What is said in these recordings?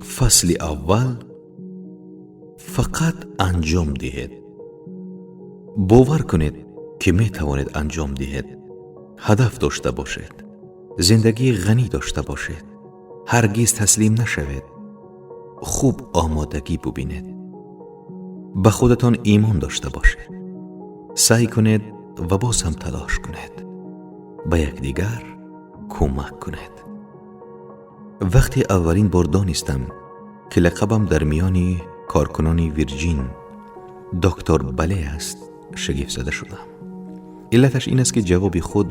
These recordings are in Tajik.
Фасли аввал. Фақат анҷом диҳед. Бовар кунед, ки метавонед анҷом диҳед. Ҳадаф дошта бошед, зиндагии ғанӣ дошта бошед, ҳаргиз таслим нашавед, хуб омодагӣ бубинед, ба худатон имон дошта бошед, саъй кунед ва боз ҳам талош кунед, ба якдигар кӯмак кунед. Вақте аввалин бор донистам, ки лақабам дар миёни коркунони Вирҷин «Доктор Бале» аст, шигифтзада шудам. Иллаташ ин аст, ки ҷавоби худ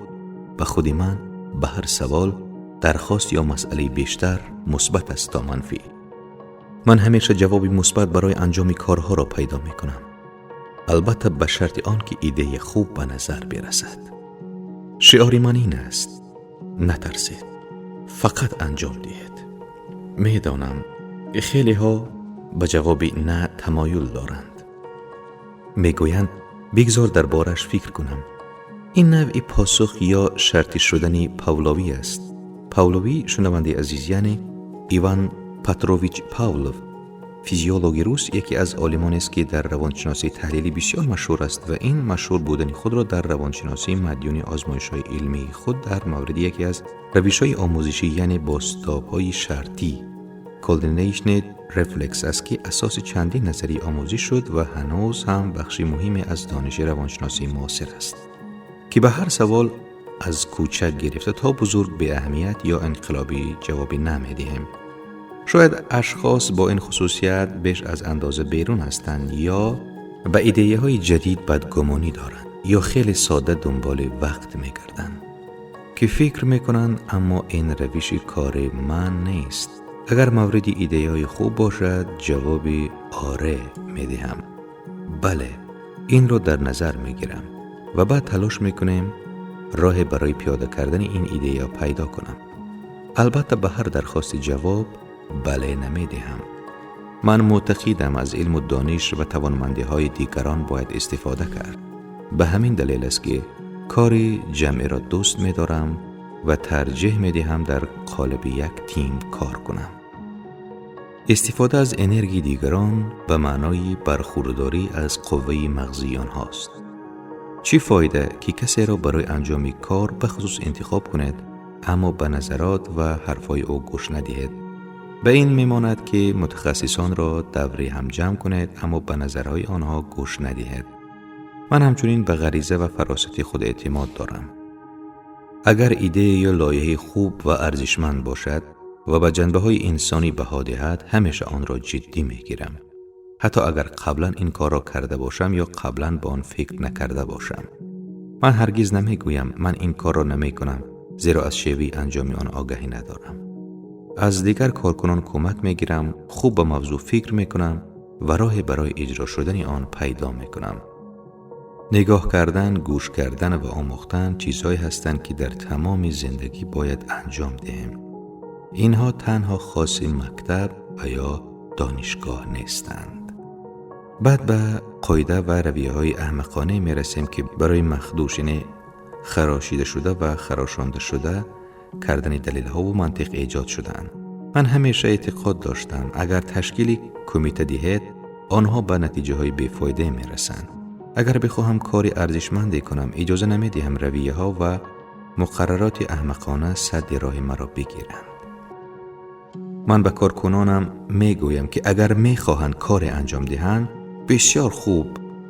ба худи ман ба ҳар савол, дархост ё масъалаи бештар мусбат аст то манфӣ. Ман ҳамеша ҷавоби мусбат барои анҷоми корҳоро пайдо мекунам, албатта, ба шарти он ки идея хуб ба назар бирасад. Шиори ман ин аст: натарсед, фақат анҷом диҳед. Медонам, хелеҳо ба ҷавоби «на» тамоюл доранд. Мегӯянд: «Бигзор дар бораш фикр кунам». Ин навъи посух ё шартӣ шудани павловӣ аст. Павловӣ, шунавандаи азиз, яъне Иван Петрович Павлов, физиологи рус, яке аз олимонест, ки дар равоншиносии таҳлилӣ бисёр машҳур аст ва ин машҳур будани худро дар равоншиносӣ мадюни озмоишҳои илмии худ дар мавриди яке аз равишҳои омӯзишӣ, яъне бозтобҳои шартӣ, conditioned reflex аст, ки асоси чандин назарияи омӯзиш шуд ва ҳанӯз ҳам бахши муҳиме аз дониши равоншиносии муосир аст, ки ба ҳар савол аз кӯчак гирифта то бузург, беаҳамият ё инқилобӣ ҷавоби «на» медиҳем. Шояд ашхос бо ин хусусият беш аз андоза берун ҳастанд ё ба идеяҳои ҷадид бадгумонӣ доранд ё хеле сода дунболи вақт мегарданд, ки фикр мекунанд, аммо ин равиши кори ман нест. Агар мавриди идеяҳои хуб бошад, ҷавоби «оре» медиҳам. Бале, инро дар назар мегирам ва баъд талош мекунем роҳе барои пиёда кардани ин идея пайдо кунам. Албатта, ба ҳар дархости ҷавоб «бале» намедиҳам. Ман мӯътақидам, аз илму дониш ва тавонмандиҳои дигарон бояд истифода кард. Ба ҳамин далел аст, ки кори ҷамъиро дӯст медорам ва тарҷеҳ медиҳам дар қолаби як тим кор кунам. Истифода аз энергияи дигарон ба маънои бархурдорӣ аз қувваи мағзии онҳост. Чӣ фоида, ки касеро барои анҷоми кор бахусус интихоб кунед, аммо ба назарот ва ҳарфҳои ӯ гӯш надиҳед? Ба ин мемонад, ки мутахассисонро даври ҳам ҷамъ кунед, аммо ба назарҳои онҳо гӯш надиҳед. Ман ҳамчунин ба ғариза ва фаросати худ эътимод дорам. Агар идея ё лоиҳаи хуб ва арзишманд бошад ва ба ҷанбаҳои инсонӣ баҳо диҳад, ҳамеша онро ҷиддӣ мегирам, ҳатто агар қаблан ин корро карда бошам ё қаблан ба он фикр накарда бошам. Ман ҳаргиз намегӯям: «Ман ин корро намекунам, зеро аз шеваи анҷоми он огаҳӣ надорам». Аз дигар коркунон кӯмак мегирам, хуб ба мавзӯъ фикр мекунам ва роҳе барои иҷро шудани он пайдо мекунам. Нигоҳ кардан, гӯш кардан ва омӯхтан чизҳое ҳастанд, ки дар тамоми зиндагӣ бояд анҷом диҳем. Инҳо танҳо хоси мактаб ва ё донишгоҳ нестанд. Баъд ба қоида ва равияҳои аҳмақонае мерасем, ки барои махдуш, яъне харошида шуда ва харошонда шуда кардани далелҳову мантиқ эҷод шудаанд. Ман ҳамеша эътиқод доштам, агар ташкили кумита диҳед, онҳо ба натиҷаҳои бефоида мерасанд. Агар бихоҳам кори арзишманде кунам, иҷоза намедиҳам равияҳо ва муқаррароти аҳмақона садди роҳи маро бигиранд. Ман ба коркунонам мегӯям, ки агар мехоҳанд коре анҷом диҳанд, бисёр хуб,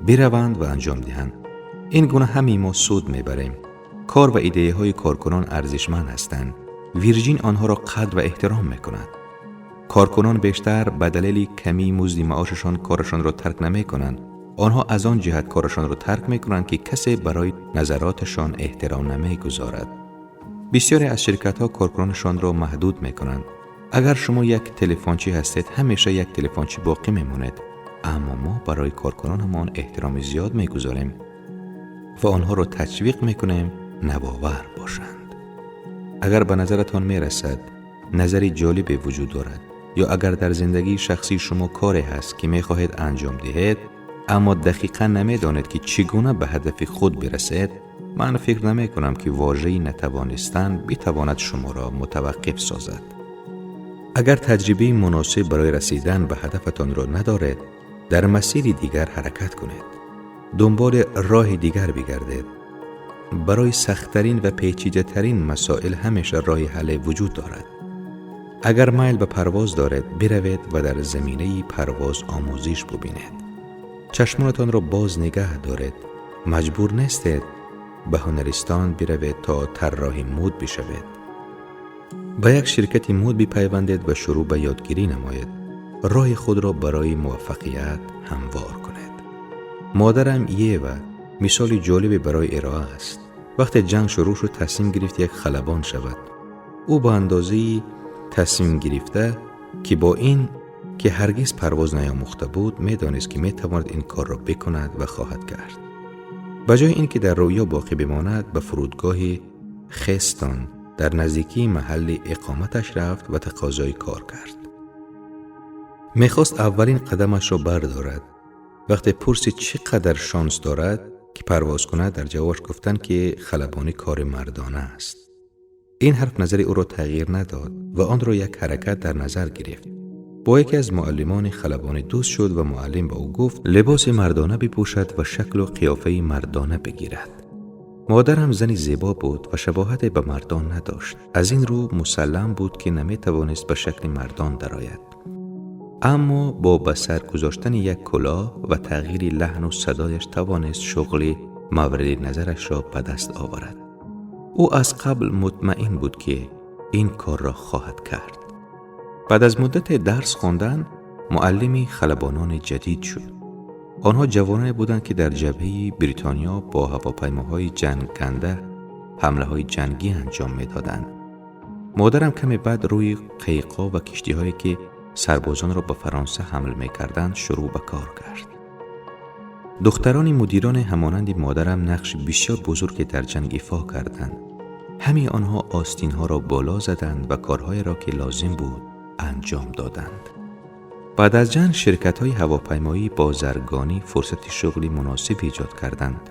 бираванд ва анҷом диҳанд. Ин гуна ҳамаи мо суд мебарем. Кор ва идеяҳои коркунон арзишманд ҳастанд. Вирҷин онҳоро қадр ва эҳтиром мекунад. Коркунон бештар ба далели камии музди маошашон корашонро тарк намекунанд. Онҳо аз он ҷиҳат корашонро тарк мекунанд, ки касе барои назароташон эҳтиром намегузорад. Бисёре аз ширкатҳо коркунонашонро маҳдуд мекунанд. Агар шумо як телефончӣ ҳастед, ҳамеша як телефончӣ боқӣ мемонед, аммо мо барои коркунонамон эҳтироми зиёд мегузорем ва онҳоро ташвиқ мекунем навовар бошанд. Агар ба назаратон мерасад, назари ҷолибе вуҷуд дорад ё агар дар зиндагии шахсии шумо коре ҳаст, ки мехоҳед анҷом диҳед, аммо дақиқан намедонед, ки чӣ гуна ба ҳадафи худ бирасед, ман фикр намекунам, ки вожаи «натавонистан» битавонад шуморо мутаваққиф созад. Агар таҷрибаи муносиб барои расидан ба ҳадафатонро надоред, дар масири дигар ҳаракат кунед. Дунболи роҳи дигар бигардед. Барои сахттарин ва печидатарин масоил ҳамеша роҳи ҳалле вуҷуд дорад. Агар майл ба парвоз доред, биравед ва дар заминаи парвоз омӯзиш бубинед. Чашмонатонро боз нигаҳ доред. Маҷбур нестед ба ҳунаристон биравед то тарроҳи мӯд бишавед. Ба як ширкати мӯд бипайвандед ва шурӯъ ба ёдгирӣ намоед. Роҳи худро барои муваффақият ҳамвор кунед. Модарам Ева мисоли ҷолибе барои ироа аст. Вақте ҷанг шурӯъ шуд, тасмим гирифт як халабон шавад. Ӯ ба андозаи тасмим гирифта, ки бо ин ки ҳаргиз парвоз наёмӯхта буд, медонист, ки метавонад ин корро бикунад ва хоҳад кард. Ба ҷои ин ки дар рӯё боқӣ бимонад, ба фурудгоҳи Хестон дар наздикии маҳалли иқоматаш рафт ва тақозои кор кард. Мехост аввалин қадамашро бардорад. Вақте пурсид, чӣ қадар шонс дорад, ки парвоз кунад, дар ҷавобаш гуфтанд, ки халабонӣ кори мардона аст. Ин ҳарф назари ӯро тағйир надод ва онро як ҳаракат дар назар гирифт. Бо яке аз муаллимони халабонӣ дӯст шуд ва муаллим ба ӯ гуфт, либоси мардона бипӯшад ва шаклу қиёфаи мардона бигирад. Модарам зани зебо буд ва шабоҳате ба мардон надошт. Аз ин рӯ мусаллам буд, ки наметавонист ба шакли мардон дарояд. Аммо бо ба сар гузоштани як кулоҳ ва тағйири лаҳну садояш тавонист шуғли мавриди назарашро ба даст оварад. Ӯ аз қабл мутмаин буд, ки ин корро хоҳад кард. Баъд аз муддате дарс хондан, муаллими халабонони ҷадид шуд. Онҳо ҷавононе буданд, ки дар ҷабҳаи Бритониё бо ҳавопаймоҳои ҷанганда ҳамлаҳои ҷангӣ анҷом медоданд. Модарам каме баъд рӯи қайиқҳо ва киштиҳое, ки сарбозонро ба Фаронса ҳамл мекарданд, шурӯъ ба кор кард. Духтарони мудироне ҳамонанди модарам нақши бисёр бузурге дар ҷанг ифо карданд. Ҳамаи онҳо остинҳоро боло заданд ва корҳоеро, ки лозим буд, анҷом доданд. Баъд аз ҷанг ширкатҳои ҳавопаймоӣ бозаргонӣ фурсати шуғли муносиб эҷод карданд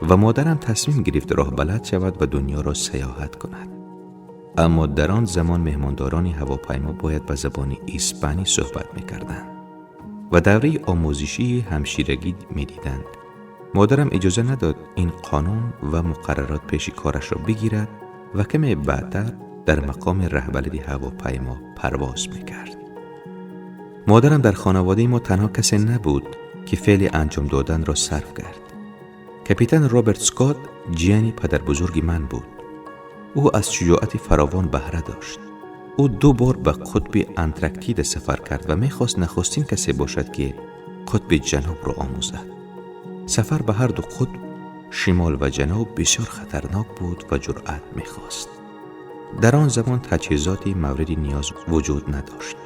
ва модарам тасмим гирифт роҳбалад шавад ва дунёро саёҳат кунад. Аммо дар он замон меҳмондорони ҳавопаймо бояд ба забони испанӣ суҳбат мекарданд ва давраи омӯзишии ҳамширагӣ медиданд. Модарам иҷоза надод ин қонун ва муқаррарот пеши корашро бигирад ва каме баъдтар дар мақоми раҳбалади ҳавопаймо парвоз мекард. Модарам дар хонаводаи мо танҳо касе набуд, ки феъли анҷом доданро сарф кард. Капитан Роберт Скотт ҷияни падарбузурги ман буд. Ӯ аз шуҷоати фаровон баҳра дошт. Ӯ ду бор ба қутби Антарктида сафар кард ва мехост нахустин касе бошад, ки қутби ҷанубро омӯзад. Сафар ба ҳар ду қутб, шимол ва ҷануб, бисёр хатарнок буд ва ҷуръат мехост. Дар он замон таҷҳизоти мавриди ниёз вуҷуд надошт.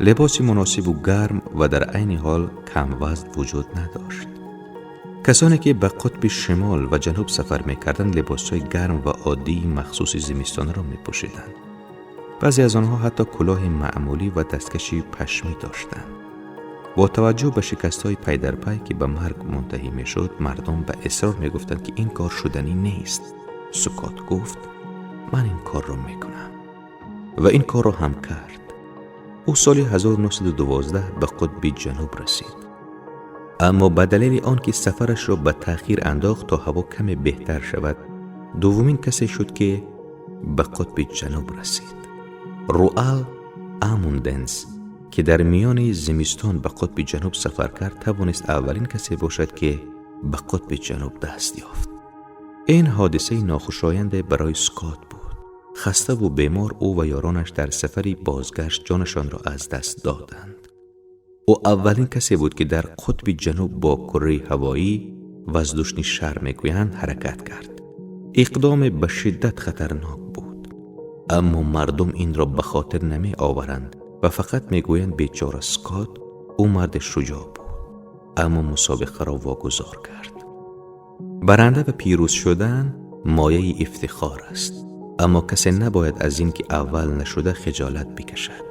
Либоси муносибу гарм ва дар айни ҳол камвазн вуҷуд надошт. Касоне ки ба қутби шимол ва ҷануб сафар мекарданд, либосҳои гарм ва оддии махсуси зимистонаро мепӯшиданд. Баъзе аз онҳо ҳатто кулоҳи маъмулӣ ва дасткаши пашмӣ доштанд. Бо таваҷҷӯҳ ба шикастҳои пай дар пай, ки ба марг мунтаҳӣ мешуд, мардум ба исрор мегуфтанд, ки ин кор шуданӣ нест. Скотт гуфт: «Ман ин корро мекунам», ва ин корро ҳам кард. Ӯ соли 1912 ба қутби ҷануб расид, аммо ба далели он ки сафарашро ба таъхир андохт, то ҳаво каме беҳтар шавад, дуввумин касе шуд, ки ба қутби ҷануб расид. Руал Амундсен, ки дар миёни зимистон ба қутби ҷануб сафар кард, тавонист аввалин касе бошад, ки ба қутби ҷануб даст ёфт. Ин ҳодисаи нохушоянде барои Скотт буд. Хаставу бемор, ӯ ва ёронаш дар сафари бозгашт ҷонашонро аз даст доданд. Ӯ аввалин касе буд, ки дар қутби ҷануб бо кураи ҳавоӣ, воздушный шар мегӯянд, ҳаракат кард. Иқдоме ба шиддат хатарнок буд, аммо мардум инро ба хотир намеоваранд ва фақат мегӯянд: «Бечора Скотт, ӯ марди шуҷоъ буд, аммо мусобиқаро вогузор кард». Баранда ва пирӯз шудан мояи ифтихор аст, аммо касе набояд аз ин ки аввал нашуда хиҷолат бикашад.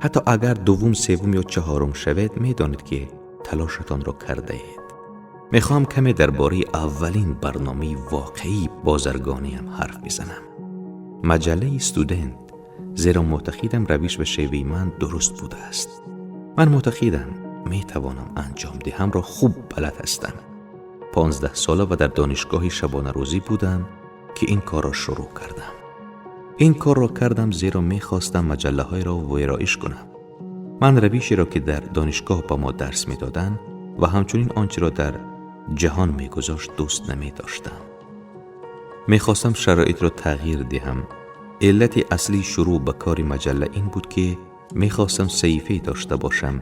Ҳатто агар дуввум, севум ё чаҳорум шавед, медонед, ки талошатонро кардаед. Мехоҳам каме дар бораи аввалин барномаи воқеии бозаргониам ҳарф бизанам. Маҷаллаи «Студент» зеро муътақидам равиш ва шеваи ман дуруст будааст. Ман муътақидам метавонам анҷом диҳамро хуб балад ҳастам. 15 сола ва дар донишгоҳи шабонарӯзӣ будам ки ин корро шурӯъ кардам. Ин корро кардам, зеро мехостам маҷаллаҳоеро вироиш кунам. Ман равишеро ки дар донишгоҳ ба мо дарс медоданд ва ҳамчунин он чиро дар ҷаҳон мегузошт дӯст намедоштам. Мехостам шароитро тағйир диҳам. Иллати аслии шурӯъ ба кори маҷалла ин буд, ки мехостам саҳифае дошта бошам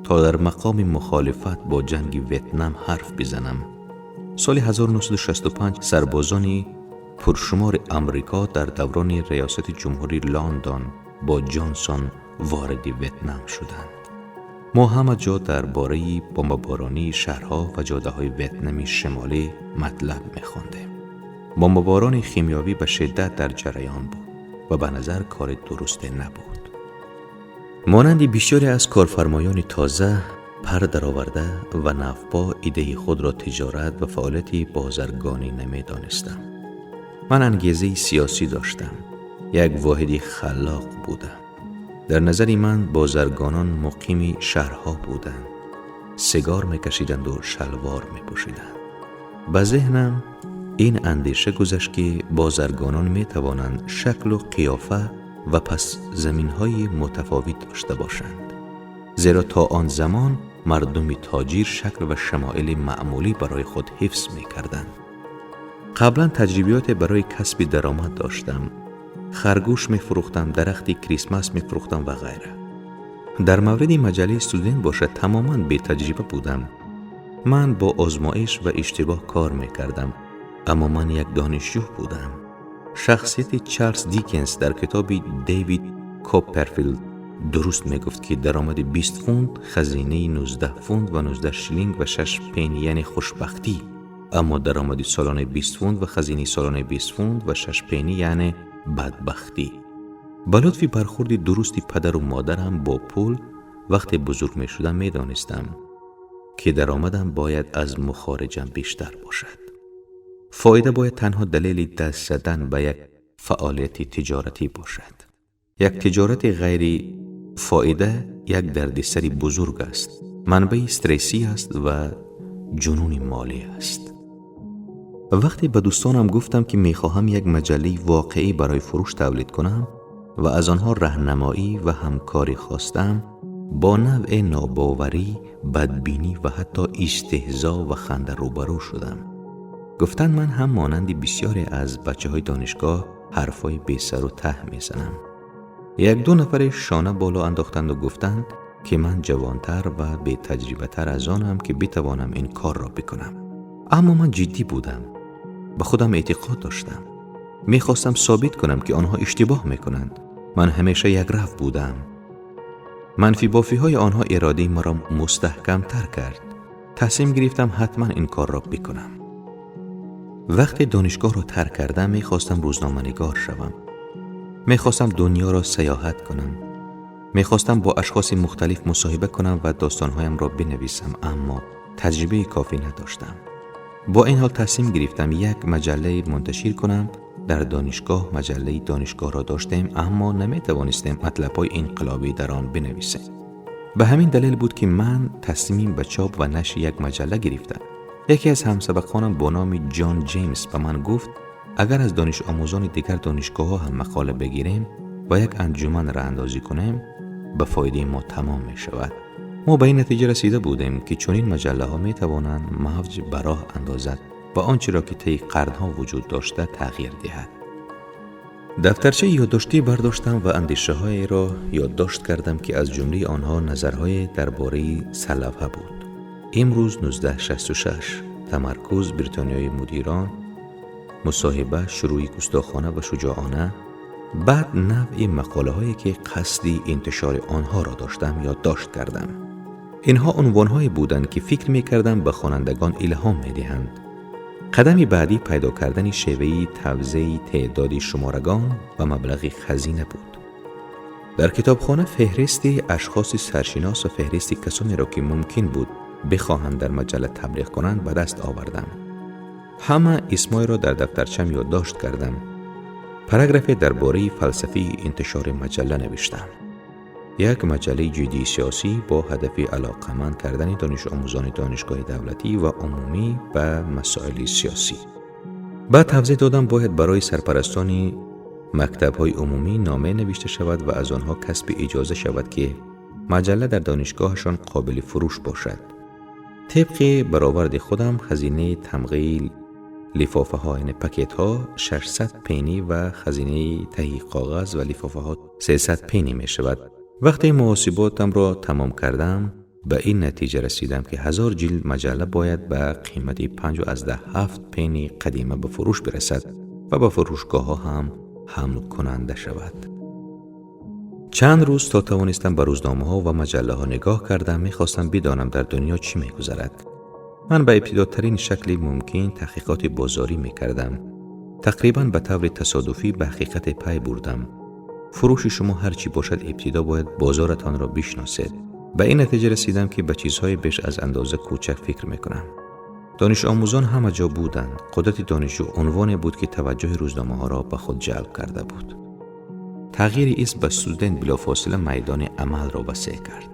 то дар мақоми мухолифат бо ҷанги Ветнам ҳарф бизанам. Соли 1965 сарбозони пуршумори Амрико дар даврони риёсати ҷумҳурии Лондон бо Ҷонсон вориди Ветнам шуданд. Мо ҳама ҷо дар бораи бомбаборонии шаҳрҳо ва ҷодаҳои Ветнами шимолӣ матлаб мехондем. Бомбаборони химиёвӣ ба шиддат дар ҷараён буд ва ба назар кори дурусте набуд. Монанди бисёре аз корфармоёни тоза пар дароварда ва навпо идеи худро тиҷорат ва фаъолияти бозаргонӣ намедонистам. Ман ангезаи сиёсӣ доштам, як воҳиди халлоқ будам. Дар назари ман бозаргонон муқими шаҳрҳо буданд, сигор мекашиданду шалвор мепӯшиданд. Ба зеҳнам ин андеша гузашт, ки бозаргонон метавонанд шаклу қиёфа ва пасзаминҳои мутафовит дошта бошанд, зеро то он замон мардуми тоҷир шакл ва шамоили маъмулӣ барои худ ҳифз мекарданд. Қаблан таҷрибиёте барои касби даромад доштам. Харгӯш мефурӯхтам, дарахти Крисмас мефурӯхтам ва ғайра. Дар мавриди маҷаллаи студент бошад, тамоман бетаҷриба будам. Ман бо озмоиш ва иштибоҳ кор мекардам, аммо ман як донишҷӯ будам. Шахсияти Чарлз Дикенс дар китоби Дэвид Копперфилд дуруст мегуфт, ки даромади 20 фунт, хазинаи 19 фунт ва 19 шилинг ва 6 пенни яъне хушбахтӣ, аммо даромади солонаи 20 фунт ва хазинаи солонаи 20 фунт ва 6 пенни яъне бадбахтӣ. Ба лутфи бархурди дурусти падару модарам бо пул вақте бузург мешудам, медонистам, ки даромадам бояд аз мухориҷам бештар бошад. Фоида бояд танҳо далели даст задан ба як фаъолияти тиҷоратӣ бошад. Як тиҷорати ғайри фоида як дардисари бузург аст, манбаи стрессӣ аст ва ҷунуни молӣ аст. Вақте ба дӯстонам гуфтам, ки мехоҳам як маҷаллаи воқеӣ барои фурӯш тавлид кунам ва аз онҳо раҳнамоӣ ва ҳамкорӣ хостам, бо навъе нобоварӣ, бадбинӣ ва ҳатто истеҳзо ва ханда рӯбарӯ шудам. Гуфтанд, ман ҳам монанди бисёре аз бачаҳои донишгоҳ ҳарфҳои бесару таҳ мезанам. Як-ду нафаре шона боло андохтанду гуфтанд, ки ман ҷавонтар ва бетаҷрибатар аз онам, ки битавонам ин корро бикунам. Аммо ман ҷиддӣ будам, ба худам эътиқод доштам. Мехостам собит кунам, ки онҳо иштибоҳ мекунанд. Ман ҳамеша якрав будам. Манфибофиҳои онҳо иродаи маро мустаҳкамтар кард. Тасмим гирифтам ҳатман ин корро бикунам. Вақте донишгоҳро тарк кардам, мехостам рӯзноманигор шавам. Мехостам дунёро саёҳат кунам. Мехостам бо ашхоси мухталиф мусоҳиба кунам ва достонҳоямро бинависам, аммо таҷрибаи кофӣ надоштам. Бо ин ҳол тасмим гирифтам як маҷаллае мунташир кунам. Дар донишгоҳ маҷаллаи донишгоҳро доштем, аммо наметавонистем матлабҳои инқилобӣ дар он бинависем. Ба ҳамин далел буд, ки ман тасмим ба чоп ва нашри як маҷалла гирифтам. Яке аз ҳамсабақонам бо номи Ҷон Ҷеймс ба ман гуфт, агар аз донишомӯзони дигар донишгоҳҳо ҳам мақола бигирем ва як анҷуман раҳандозӣ кунем, ба фоидаи мо тамом мешавад. Мо ба ин натиҷа расида будем, ки чунин маҷаллаҳо метавонанд мавҷ ба роҳ андозад ва он чиро, ки таи қарнҳо вуҷуд дошта, тағйир диҳад. Дафтарчаи ёддоштӣ бардоштам ва андешаҳоеро ёддошт кардам, ки аз ҷумлаи онҳо назарҳое дар бораи сарлавҳа буд. Имрӯз 1966, тамаркуз, бритониёи мудирон, мусоҳиба, шурӯи густохона ва шуҷоона. Баъд навъи мақолаҳое, ки қасди интишори онҳоро доштам, ёддошт кардам. Инҳо унвонҳое буданд, ки фикр мекардам ба хонандагон илҳом медиҳанд. Қадами баъдӣ пайдо кардани шеваи тавзеи теъдоди шуморагон ва маблағи хазина буд. Дар китобхона феҳристи ашхоси саршинос ва феҳристи касонеро, ки мумкин буд бихоҳанд дар маҷалла таблиғ кунанд, ба даст овардам. Ҳама исмҳоеро дар дафтарчам ёддошт кардам. Параграфе дар бораи фалсафаи интишори маҷалла навиштам. Як маҷаллаи ҷиддии сиёсӣ бо ҳадафи алоқаманд кардани донишомӯзони донишгоҳи давлатӣ ва умумӣ ба масоили сиёсӣ. Баъд тавзеҳ додам, бояд барои сарпарастони мактабҳои умумӣ нома навишта шавад ва аз онҳо касби иҷоза шавад, ки маҷалла дар донишгоҳашон қобили фурӯш бошад. Тибқи бароварди худам, хазинаи тамғаи лифофаҳо, яъне пакетҳо, 600 пенни ва хазинаи таҳи коғаз ва лифофаҳо 300 пенни мешавад. Вақте муҳосиботамро тамом кардам, ба ин натиҷа расидам, ки 1000 ҷилд маҷалла бояд ба қимати 5,7 пенни қадима ба фурӯш бирасад ва ба фурӯшгоҳҳо ҳам ҳамлкунанда шавад. Чанд рӯз то тавонистам ба рӯзномаҳо ва маҷаллаҳо нигоҳ кардам, мехостам бидонам, дар дунё чӣ мегузарад. Ман ба ибтидотарин шакли мумкин таҳқиқоти бозорӣ мекардам. Тақрибан ба таври тасодуфӣ ба ҳақиқате пай бурдам: фурӯши шумо ҳар чӣ бошад, ибтидо бояд бозоратонро бишносед. Ба ин натиҷа расидам, ки ба чизҳои беш аз андоза кӯчак фикр мекунам. Донишомӯзон ҳама ҷо буданд. Қудрати донишҷӯ унвоне буд, ки таваҷҷӯҳи рӯзномаҳоро ба худ ҷалб карда буд. Тағйири исм ба Студент билофосила майдони амалро васеъ кард.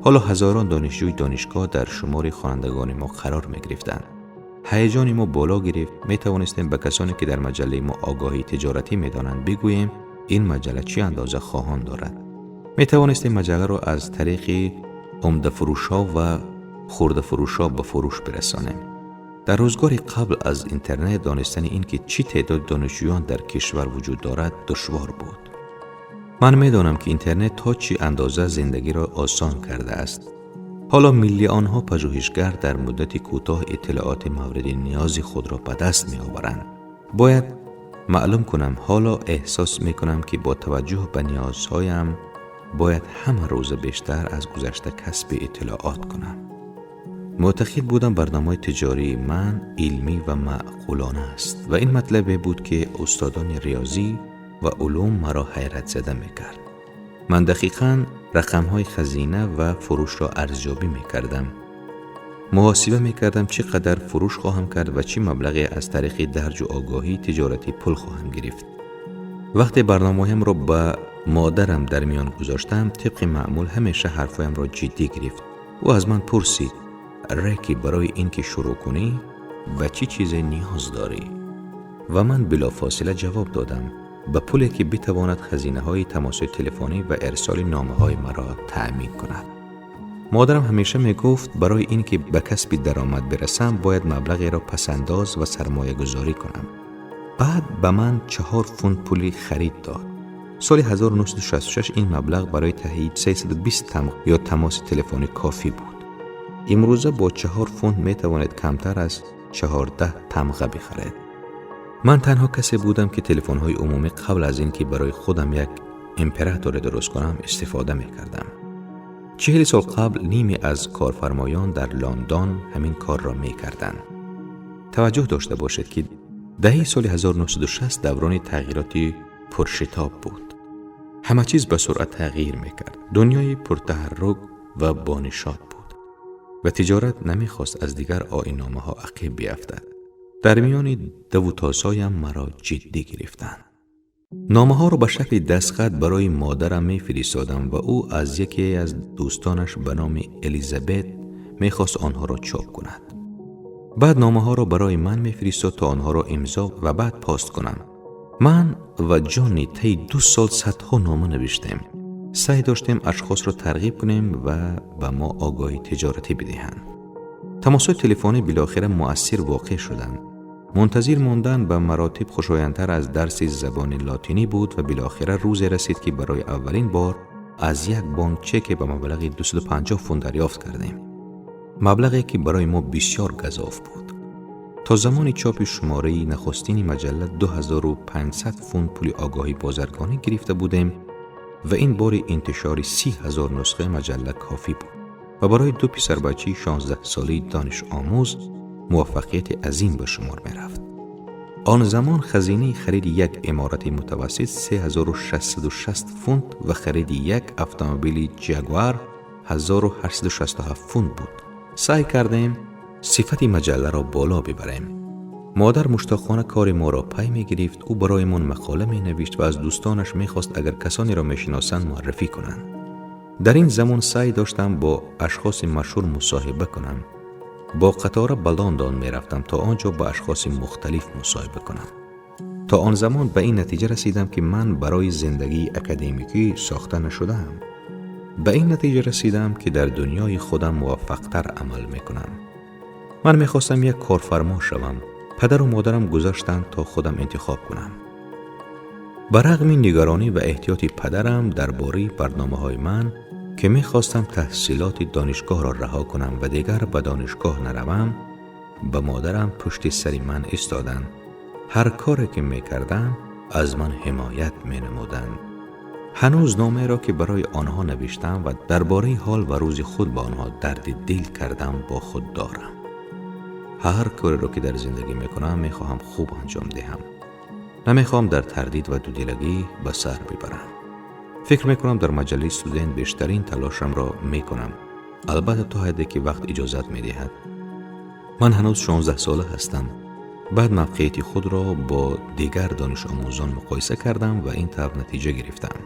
Ҳоло ҳазорон донишҷӯи донишгоҳ дар шумори хонандагони мо қарор мегирифтанд. Ҳаяҷони мо боло гирифт. Метавонистем ба касоне, ки дар маҷаллаи мо огоҳии тиҷоратӣ медонанд, бигӯем, ин маҷалла чӣ андоза хоҳон дорад. Метавонистем маҷалларо аз тариқи умдафурӯшҳо ва хурдафурӯшҳо ба фурӯш бирасонем. Дар рӯзгори қабл аз интернет донистани ин ки чӣ теъдод донишҷӯён дар кишвар вуҷуд дорад, душвор буд. Ман медонам, ки интернет то чӣ андоза зиндагиро осон кардааст. Ҳоло миллионҳо пажӯҳишгар дар муддати кӯтоҳ иттилооти мавриди ниёзи худро ба даст меоваранд. Бояд маълум кунам, ҳоло эҳсос мекунам, ки бо таваҷҷӯҳ ба ниёзҳоям бояд ҳама рӯза бештар аз гузашта касби иттилоот кунам. Муътақид будам, барномаи тиҷории ман илмӣ ва маъқулона аст ва ин матлабе буд, ки устодони риёзӣ ва улум маро ҳайратзада мекард. Ман дақиқан рақамҳои хазина ва фурӯшро арзёбӣ мекардам. Муҳосиба мекардам, чӣ қадар фурӯш хоҳам кард ва чӣ маблағе аз тариқи дарҷу огоҳии тиҷоратӣ пул хоҳам гирифт. Вақте барномаҳоямро ба модарам дар миён гузоштам, тибқи маъмул ҳамеша ҳарфҳоямро ҷиддӣ гирифт. Ӯ аз ман пурсид: «Реки, барои ин ки шурӯъ кунӣ, ба чӣ чизе ниёз дорӣ?» Ва ман билофосила ҷавоб додам: ба пуле, ки битавонад хазинаҳои тамосҳои телефонӣ ва ирсоли номаҳои маро таъмин кунад. Модарам ҳамеша мегуфт, барои ин ки ба касби даромад бирасам, бояд маблағеро пасандоз ва сармоягузорӣ кунам. Баъд ба ман 4 фунт пули харид дод. Соли 1966 ин маблағ барои таҳияи 320 тамға ё тамоси телефонӣ кофӣ буд. Имрӯза бо 4 фунт метавонед камтар аз 14 тамға бихаред. Ман танҳо касе будам, ки телефонҳои умумӣ қабл аз ин ки барои худам як императоре дуруст кунам, истифода мекардам. 40 сол қабл ниме аз корфармоён дар Лондон ҳамин корро мекарданд. Таваҷҷӯҳ дошта бошед, ки даҳаи соли 1960 даврони тағйироти пуршитоб буд. Ҳама чиз ба суръат тағйир мекард. Дунёи пуртаҳаррук ва бонишот буд ва тиҷорат намехост аз дигар оинномаҳо ақиб биафтад. Дар миёни давутозҳоям маро ҷиддӣ гирифтанд. Номаҳоро ба шакли дастхат барои модарам мефиристодам ва ӯ аз яке аз дӯстонаш ба номи Элизабет мехост онҳоро чоп кунад. Баъд номаҳоро барои ман мефиристод, то онҳоро имзо ва баъд пост кунам. Ман ва Ҷонни таи 2 сол садҳо нома навиштем. Саъй доштем ашхосро тарғиб кунем ва ба мо огоҳии тиҷоратӣ бидиҳанд. Тамосҳои телефонӣ билохира муассир воқеъ шуданд. Мунтазир мондан ба маротиб хушояндтар аз дарси забони лотинӣ буд ва билохира рӯзе расид, ки барои аввалин бор аз як бонк чеке ба маблағи 250 фунт дарёфт кардем, маблағе ки барои мо бисёр газоф буд. То замони чопи шумораи нахустини маҷалла 2500 фунт пули огоҳии бозаргонӣ гирифта будем ва ин бори интишори 30 000 нусхаи маҷалла кофӣ буд ва барои ду писарбачаи 16-солаи донишомӯз муваффақияти азим ба шумор мерафт. Он замон хазинаи хариди як иморати мутавассит 3660 фунт ва хариди як автомобили Ҷагуар 1867 фунт буд. Саъй кардем сифати маҷалларо боло бибарем. Модар муштоқона кори моро пай мегирифт. Ӯ бароямон мақола менавишт ва аз дӯстонаш мехост, агар касонеро мешиносанд, муаррифӣ кунанд. Дар ин замон саъй доштам бо ашхоси машҳур мусоҳиба кунам. Бо қатора ба Лондон мерафтам, то он ҷо ба ашхоси мухталиф мусоҳиба кунам. То он замон ба ин натиҷа расидам, ки ман барои зиндагии академикӣ сохта нашудаам. Ба ин натиҷа расидам, ки дар дунёи худам муваффақтар амал мекунам. Ман мехостам як корфармо шавам. Падару модарам гузоштанд, то худам интихоб кунам. Ба рағми нигаронӣ ва эҳтиёти падарам дар бораи барномаҳои ман, ки мехостам таҳсилоти донишгоҳро раҳо кунам ва дигар ба донишгоҳ наравам, ба модарам пушти сари ман истоданд. Ҳар коре ки мекардам, аз ман ҳимоят менамуданд. Ҳанӯз номаеро, ки барои онҳо навиштам ва дар бораи ҳол ва рӯзи худ ба онҳо дарди дил кардам, бо худ дорам. Ҳар кореро, ки дар зиндагӣ мекунам, мехоҳам хуб анҷом диҳам. Намехоҳам дар тардид ва дудилагӣ ба сар бибарам. Фикр мекунам, дар маҷаллаи «Студент» бештарин талошамро мекунам, албатта, то ҳадде ки вақт иҷозат медиҳад. Ман ҳанӯз 16-сола ҳастам. Баъд мавқеияти худро бо дигар донишомӯзон муқоиса кардам ва ин тавр натиҷа гирифтам.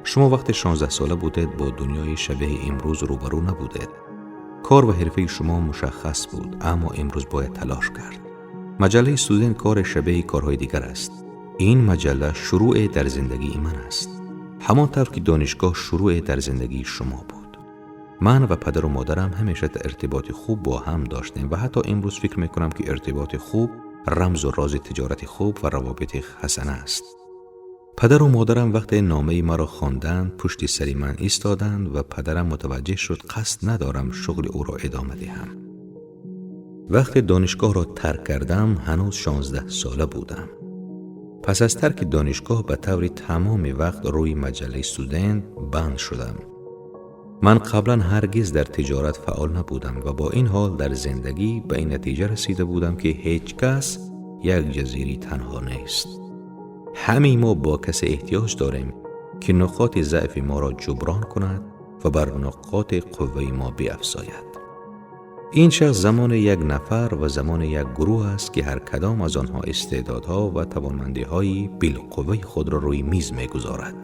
Шумо вақте 16-сола будед, бо дунёи шабеҳи имрӯз рӯбарӯ набудед. Кор ва ҳирфаи шумо мушаххас буд, аммо имрӯз бояд талош кард. Маҷаллаи «Студент» кори шабеҳи корҳои дигар аст. Ин маҷалла шурӯъе дар зиндагии ман аст, ҳамон тавр ки донишгоҳ шурӯъе дар зиндагии шумо буд. Ман ва падару модарам ҳамеша иртиботи хуб бо ҳам доштем ва ҳатто имрӯз фикр мекунам, ки иртиботи хуб рамзу рози тиҷорати хуб ва равобити ҳасана аст. Падару модарам вақте номаи маро хонданд, пушти сари ман истоданд ва падарам мутаваҷҷеҳ шуд, қасд надорам шуғли ӯро идома диҳам. Вақте донишгоҳро тарк кардам, ҳанӯз 16-сола будам. Пас аз тарки донишгоҳ ба таври тамоми вақт рӯи маҷаллаи «Студент» банд шудам. Ман қаблан ҳаргиз дар тиҷорат фаъол набудам ва бо ин ҳол дар зиндагӣ ба ин натиҷа расида будам, ки ҳеҷ кас як ҷазираи танҳо нест. Ҳамаи мо бо касе эҳтиёҷ дорем, ки нуқоти заъфи моро ҷуброн кунад ва бар нуқоти қувваи мо биафзояд. Ин шахс замоне як нафар ва замоне як гурӯҳ аст, ки ҳар кадом аз онҳо истеъдодҳо ва тавонмандиҳои билқувваи худро рӯи миз мегузорад.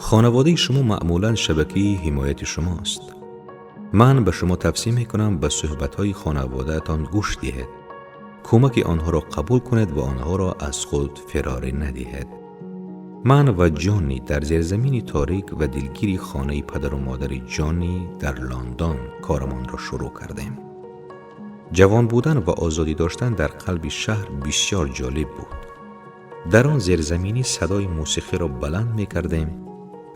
Хонаводаи шумо маъмулан шабакаи ҳимояти шумост. Ман ба шумо тавсия мекунам, ба суҳбатҳои хонаводаатон гӯш диҳед, кӯмаки онҳоро қабул кунед ва онҳоро аз худ фирорӣ надиҳед. Ман ва Ҷонни дар зерзамини торик ва дилгири хонаи падару модари Ҷонни дар Лондон корамонро шурӯъ кардем. Ҷавон будан ва озодӣ доштан дар қалби шаҳр бисёр ҷолиб буд. Дар он зерзаминӣ садои мусиқиро баланд мекардем,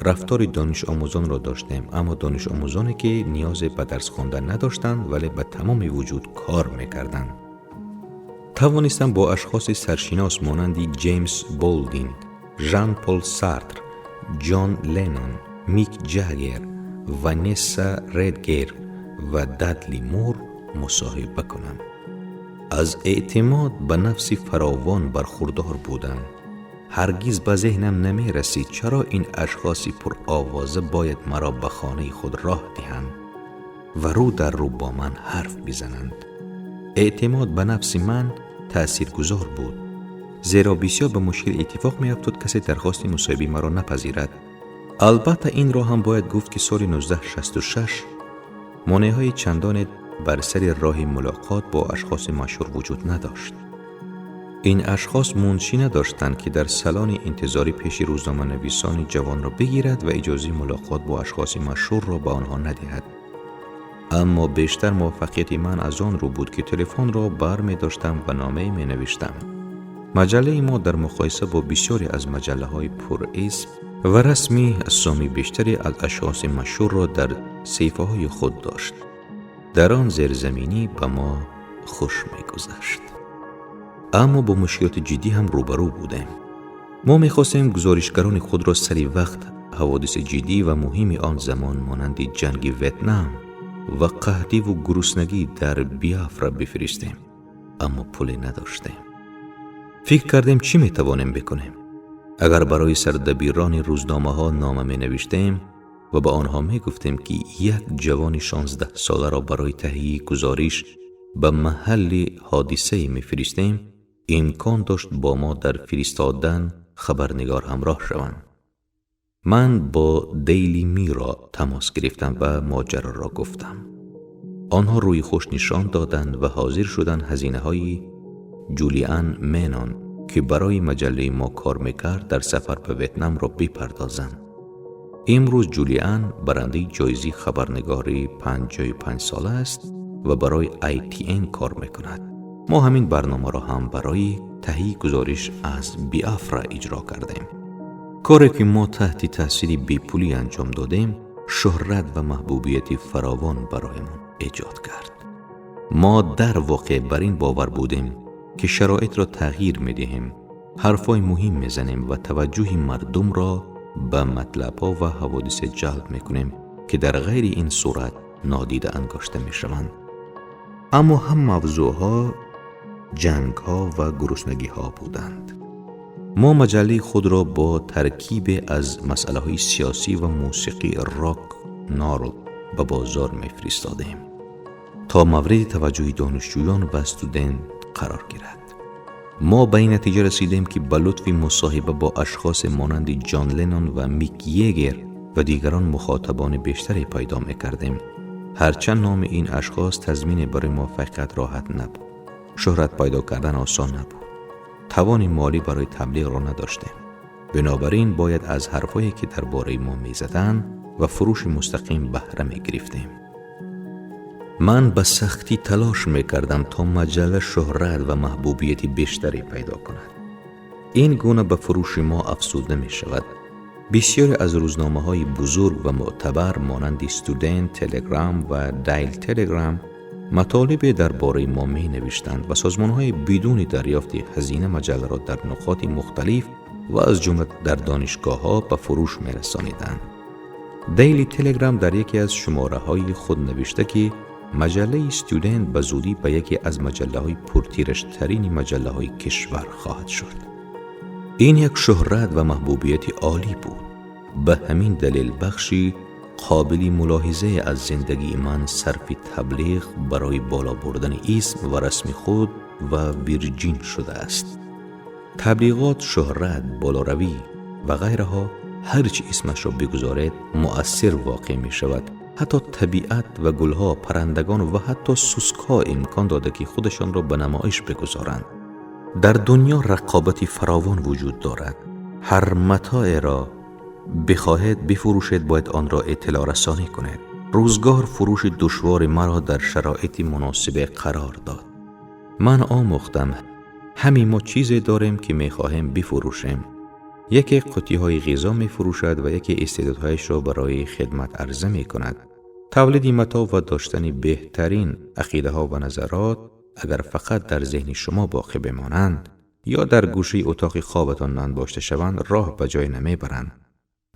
рафтори донишомӯзонро доштем, аммо донишомӯзоне, ки ниёзе ба дарс хондан надоштанд, вале ба тамоми вуҷуд кор мекарданд. Тавонистам бо ашхоси саршинос монанди Ҷеймс Болдин, Жан Пол Сартр, Ҷон Леннон, Мик Ҷаггер, Ванесса Редгер ва Дадли Мур мусоҳиба кунам. Аз эътимод ба нафси фаровон бархурдор будам. Ҳаргиз ба зеҳнам намерасид, чаро ин ашхоси пуровоза бояд маро ба хонаи худ роҳ диҳанд ва рӯ дар рӯ бо ман ҳарф бизананд. Эътимод ба нафси ман таъсиргузор буд, зеро бисёр ба мушкил иттифоқ меафтод, касе дархости мусоҳибаи маро напазирад. Албатта, инро ҳам бояд гуфт, ки соли 1966 монеъҳои чандоне бар сари роҳи мулоқот бо ашхоси машҳур вуҷуд надошт. Ин ашхос муншӣ надоштанд, ки дар салони интизорӣ пеши рӯзноманависони ҷавонро бигирад ва иҷозаи мулоқот бо ашхоси машҳурро ба онҳо надиҳад. Аммо бештар муваффақияти ман аз он рӯ буд, ки телефонро бар медоштам ва номае менавиштам. Маҷаллаи мо дар муқоиса бо бисёре аз маҷаллаҳои пурисм ва расмӣ асомии бештаре аз ашхоси машҳурро дар саҳифаҳои худ дошт. Дар он зерзаминӣ ба мо хуш мегузашт, аммо бо мушкилоти ҷиддӣ ҳам рӯбарӯ будем. Мо мехостем гузоришгарони худро сари вақт ҳаводиси ҷиддӣ ва муҳими он замон, монанди ҷанги Ветнам ва қаҳдиву гуруснагӣ дар Биафра, бифиристем, аммо пуле надоштем. Фикр кардем, чӣ метавонем бикунем? Агар барои сардабирони рӯзномаҳо нома менавиштем ва ба онҳо мегуфтем, ки як ҷавони 16-соларо барои таҳияи гузориш به محل حادثه میفرستیم، امکان داشت با ما در فرستادن خبرنگار همراه شوند. من با دیلی میرا تماس گرفتم و ماجرا را گفتم. آنها روی خوش نشان دادند و حاضر شدند هزینه های جولیان مینان که برای مجله ما کار میکرد در سفر به ویتنام را بپردازند. امروز جولیان برنده جایزه خبرنگاری 55 ساله است و برای ITN کار میکند. ما همین برنامه را هم برای تهیه گزارش از بیافرا اجرا کردیم. کاری که ما تحت تاثیر بیپولی انجام دادیم، شهرت و محبوبیت فراوان برایمان ایجاد کرد. ما در واقع بر این باور بودیم که شرایط را تغییر می‌دهیم، حرفای مهم می‌زنیم و توجه مردم را به مطلب‌ها و حوادث جلب می‌کنیم که در غیر این صورت نادیده انگاشته می‌شوند. اما هم موضوعها جنگ‌ها و گرسنگی‌ها بودند. ما مجله خود را با ترکیب از مسئله‌های سیاسی و موسیقی راک نارل به بازار می‌فرستادیم تا مورد توجه دانشجویان و استودنت قرار گیرد. ما به این نتیجه رسیدیم که به لطف مصاحبه با اشخاص مانند جان لنون و میک یگر و دیگران مخاطبان بیشتری پیدا می‌کردیم. هرچند نام این اشخاص تضمین برای موفقیت راحت نبود. شهرت پیدا کردن آسان نبود. توان مالی برای تبلیغ را نداشتیم. بنابراین باید از حرفایی که درباره ما می‌زدند و فروش مستقیم بهره می‌گرفتیم. من به سختی تلاش می‌کردم تا مجله شهرت و محبوبیت بیشتری پیدا کند. این گونه به فروش ما افزوده می‌شود. بسیاری از روزنامه‌های بزرگ و معتبر مانند استودنت تلگرام و دیل تلگرام مطالب درباره ما می‌نوشتند و سازمان‌های بدون دریافت هزینه مجله را در نقاط مختلف و از جمله در دانشگاه‌ها به فروش می‌رسانیدند. دیلی تلگرام در یکی از شماره‌های خود نوشته که مجله استودنت به زودی به یکی از مجله‌های پرتیراژترین مجله‌های کشور خواهد شد. این یک شهرت و محبوبیت عالی بود. به همین دلیل بخشی قابل ملاحظه از زندگی من صرف تبلیغ برای بالا بردن اسم و رسم خود و ویرجین شده است. تبلیغات، شهرت، بالاروی و غیرها هرچی اسمش را بگذارید مؤثر واقع می شود. حتی طبیعت و گلها، پرندگان و حتی سوسک‌ها امکان داده که خودشان را به نمایش بگذارند. در دنیا رقابت فراوان وجود دارد. هر متاع را بخواهید بفروشید باید آن را اطلاع رسانی کنید. روزگار فروش دشوار مرا در شرایط مناسب قرار داد. من آموختم همین ما چیزی داریم که میخواهیم بفروشیم. یکی قوطی‌های غذا میفروشد و یکی استعدادهایش را برای خدمت عرضه میکند. تولید متاع و داشتن بهترین عقیده ها و نظرات اگر فقط در ذهن شما باقی بمانند یا در گوشه اتاق خوابتان انباشته شوند راه به جای نمیبرند.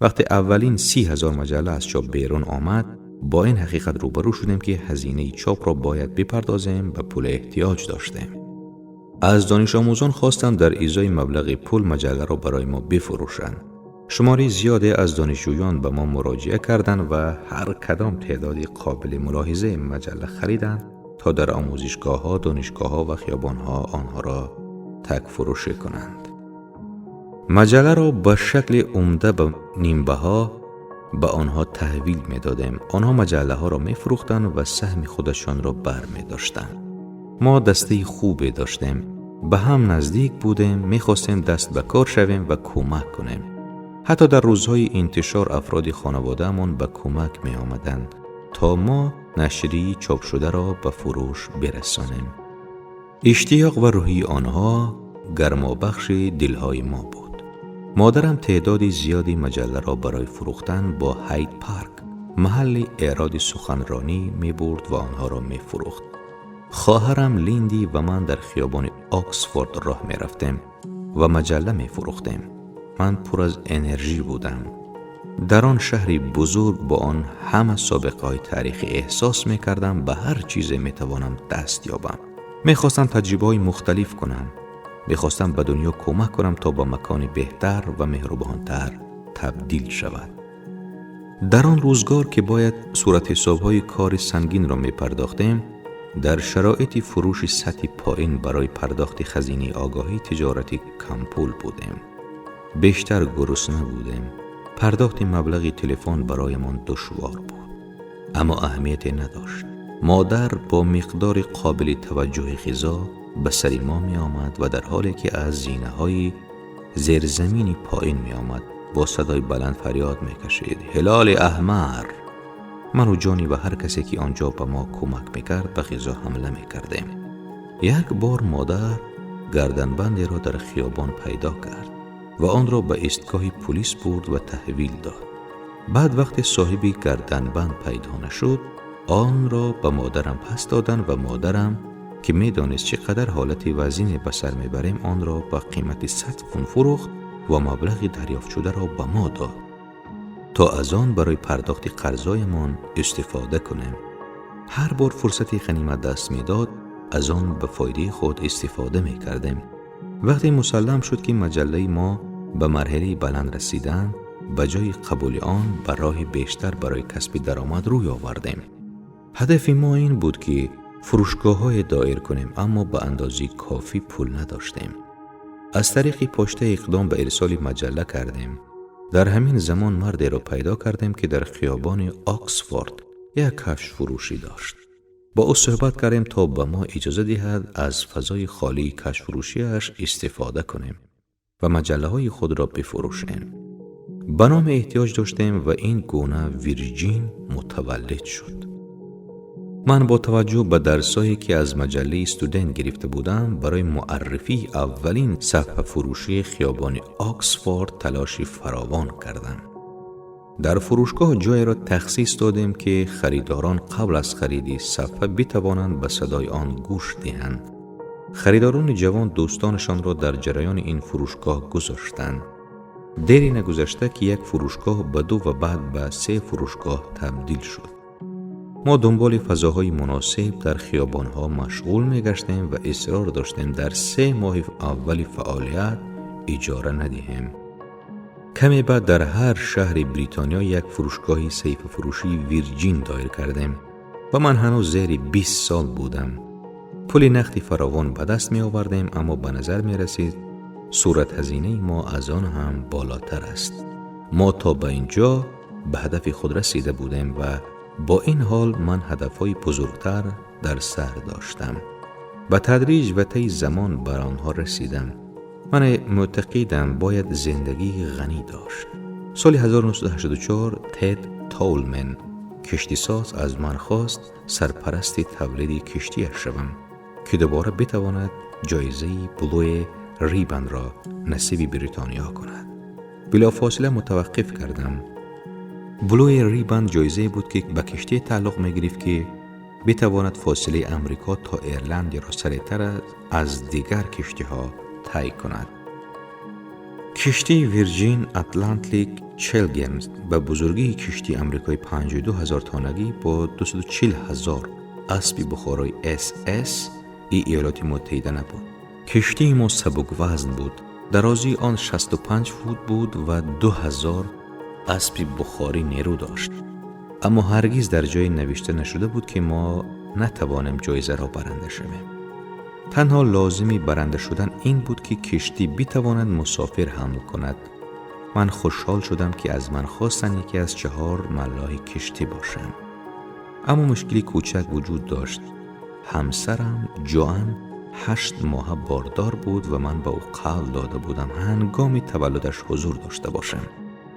وقتی اولین 30,000 مجله از چاپ بیرون آمد، با این حقیقت روبرو شدیم که هزینه چاپ را باید بپردازیم و پول احتیاج داشتیم. از دانش آموزان خواستم در ازای مبلغ پول مجله را برای ما بفروشند. شماری زیادی از دانشجویان به ما مراجعه کردند و هر کدام تعدادی قابل ملاحظه مجله خریدند تا در آموزشگاه‌ها، دانشگاه‌ها و خیابان‌ها آنها را تک فروشی کنند. مجله را به شکل عمده به نیمبه‌ها به آنها تحویل می‌دادیم. آنها مجله ها را می‌فروختند و سهم خودشان را بر می‌داشتند. ما دسته خوبی داشتیم، به هم نزدیک بودیم، می‌خواستیم دست به کار شویم و کمک کنیم. حتی در روزهای انتشار افراد خانواده‌مان به کمک می‌آمدند تا ما نشریه چاپ شده را به فروش برسانیم. اشتیاق و روحی آنها گرمابخش دلهای ما بود. مادرم تعداد زیادی مجله را برای فروختن با هاید پارک، محل اعراض سخنرانی، می برد و آنها را می فروخت. خواهرم لیندی و من در خیابان آکسفورد راه می رفتیم و مجله می فروختیم. من پر از انرژی بودم. در آن شهری بزرگ با آن همه سابقه های تاریخی احساس می کردم به هر چیز می توانم دست یابم. می خواستم تجربه های مختلف کنم. می خواستم به دنیا کمک کنم تا با مکان بهتر و مهربانتر تبدیل شود. در آن روزگار که باید صورت حساب های کار سنگین را می پرداختیم، Дар шароити фурӯши сатҳи поин барои пардохти хазинаи огоҳии тиҷоратӣ кампул будем. Бештар гурусна будем. Пардохти маблағи телефон бароямон душвор буд. Аммо аҳамияте надошт. Модар бо миқдори қобили таваҷҷӯҳи ғизо ба сари мо меомад ва дар ҳоле ки аз зинаҳои зерзаминӣ поин меомад бо садои баланд фарёд мекашид: «Ҳилоли аҳмар!» Ман ва Ҷони ва ҳар касе ки он ҷо ба мо кӯмак мекард ба ғизо ҳамла мекардем. Як бор модар гарданбандеро дар хиёбон пайдо кард ва онро ба истгоҳи полис бурд ва таҳвил дод. Баъд вақте соҳиби гарданбанд пайдо нашуд, онро ба модарам пас доданд ва модарам ки медонист чӣ қадар ҳолати вазине ба сар мебарем, онро ба қимати 100 фунт фурӯхт ва маблағи дарёфтшударо ба мо дод то аз он барои пардохти қарзоямон истифода кунем. Ҳар бор фурсати ғанимат даст медод, аз он ба фоидаи худ истифода мекардем. Вақте мусаллам шуд, ки маҷаллаи мо ба марҳилаи баланд расидан, ба ҷои қабули он ба роҳи бештар барои касби даромад рӯй овардем. Ҳадафи мо ин буд, ки фурӯшгоҳҳое доир кунем, аммо ба андозаи кофӣ пул надоштем. Аз тариқи почта иқдом ба ирсоли маҷалла кардем. Дар ҳамин замон мардеро пайдо кардем, ки дар хиёбони Оксфорд як кафшфурӯшӣ дошт. Бо ӯ суҳбат кардем, то ба мо иҷоза диҳад аз фазои холии кафшфурӯшиаш истифода кунем ва маҷаллаҳои худро бифурӯшем. Ба номе эҳтиёҷ доштем ва ин гуна Вирҷин мутаваллид шуд. Ман бо таваҷҷӯҳ ба дарсҳое, ки аз маҷаллаи Студент гирифта будам, барои муаррифии аввалин саҳфафурӯшии хиёбони Оксфорд талоши фаровон кардам. Дар фурӯшгоҳ ҷоеро тахсис додем, ки харидорон қабл аз хариди саҳфа битавонанд ба садои он гӯш диҳанд. Харидорони ҷавон дӯстонашонро дар ҷараёни ин фурӯшгоҳ гузоштанд. Дери нагузашта, ки як фурӯшгоҳ ба ду ва баъд ба се фурӯшгоҳ табдил шуд. Мо дунболи фазоҳои муносиб дар хиёбонҳо машғул мегаштем ва исрор доштем дар 3 моҳи аввали фаъолият иҷора надиҳем. Каме баъд дар ҳар шаҳри Бритониё як фурӯшгоҳи саҳифафурӯшии Вирҷин доир кардем ва ман ҳанӯз зери 20 сол будам. Пули нақди фаровон ба даст меовардем, аммо ба назар мерасид суратҳазинаи мо аз он ҳам болотар аст. Мо то ба ин ҷо ба ҳадафи худ расида будем ва бо ин ҳол ман ҳадафҳои бузургтар дар сар доштам. Ба тадриҷ ва таи замон бар онҳо расидам. Ман мӯътақидам, бояд зиндагии ғанӣ дошт. Соли 1984 Тед Тоулмен, киштисоз, аз ман хост сарпарасти тавлиди киштиаш шавам, ки дубора битавонад ҷоизаи Блуи Рибанро насиби Бритониё кунад. Билофосила мутаваққиф кардам. Блуи Рибан ҷоизае буд, ки ба киштие тааллуқ мегирифт, ки битавонад фосилаи Амрико то Ирландияро сариътар аз дигар киштиҳо тай кунад. Киштии Вирҷин Атлантик Челленҷ ба бузургии киштии амрикои 52 ҳазор тоннагӣ бо 240 ҳазор аспи бухорои СС и Иёлоти Муттаҳида набуд. Киштии мо сабуквазн буд. Дарозии он 65 фут буд ва 2000 аспи бухорӣ нерӯ дошт. Аммо ҳаргиз дар ҷое навишта нашуда буд, ки мо натавонем ҷоизаро баранда шавем. Танҳо лозими баранда шудан ин буд, ки киштӣ битавонад мусофир ҳамл кунад. Ман хушҳол шудам, ки аз ман хостанд яке аз 4 маллоҳи киштӣ бошам. Аммо мушкили кӯчак вуҷуд дошт. Ҳамсарам Ҷоан 8 моҳа бордор буд ва ман ба ӯ қавл дода будам ҳангоми таваллудаш ҳузур дошта бошам.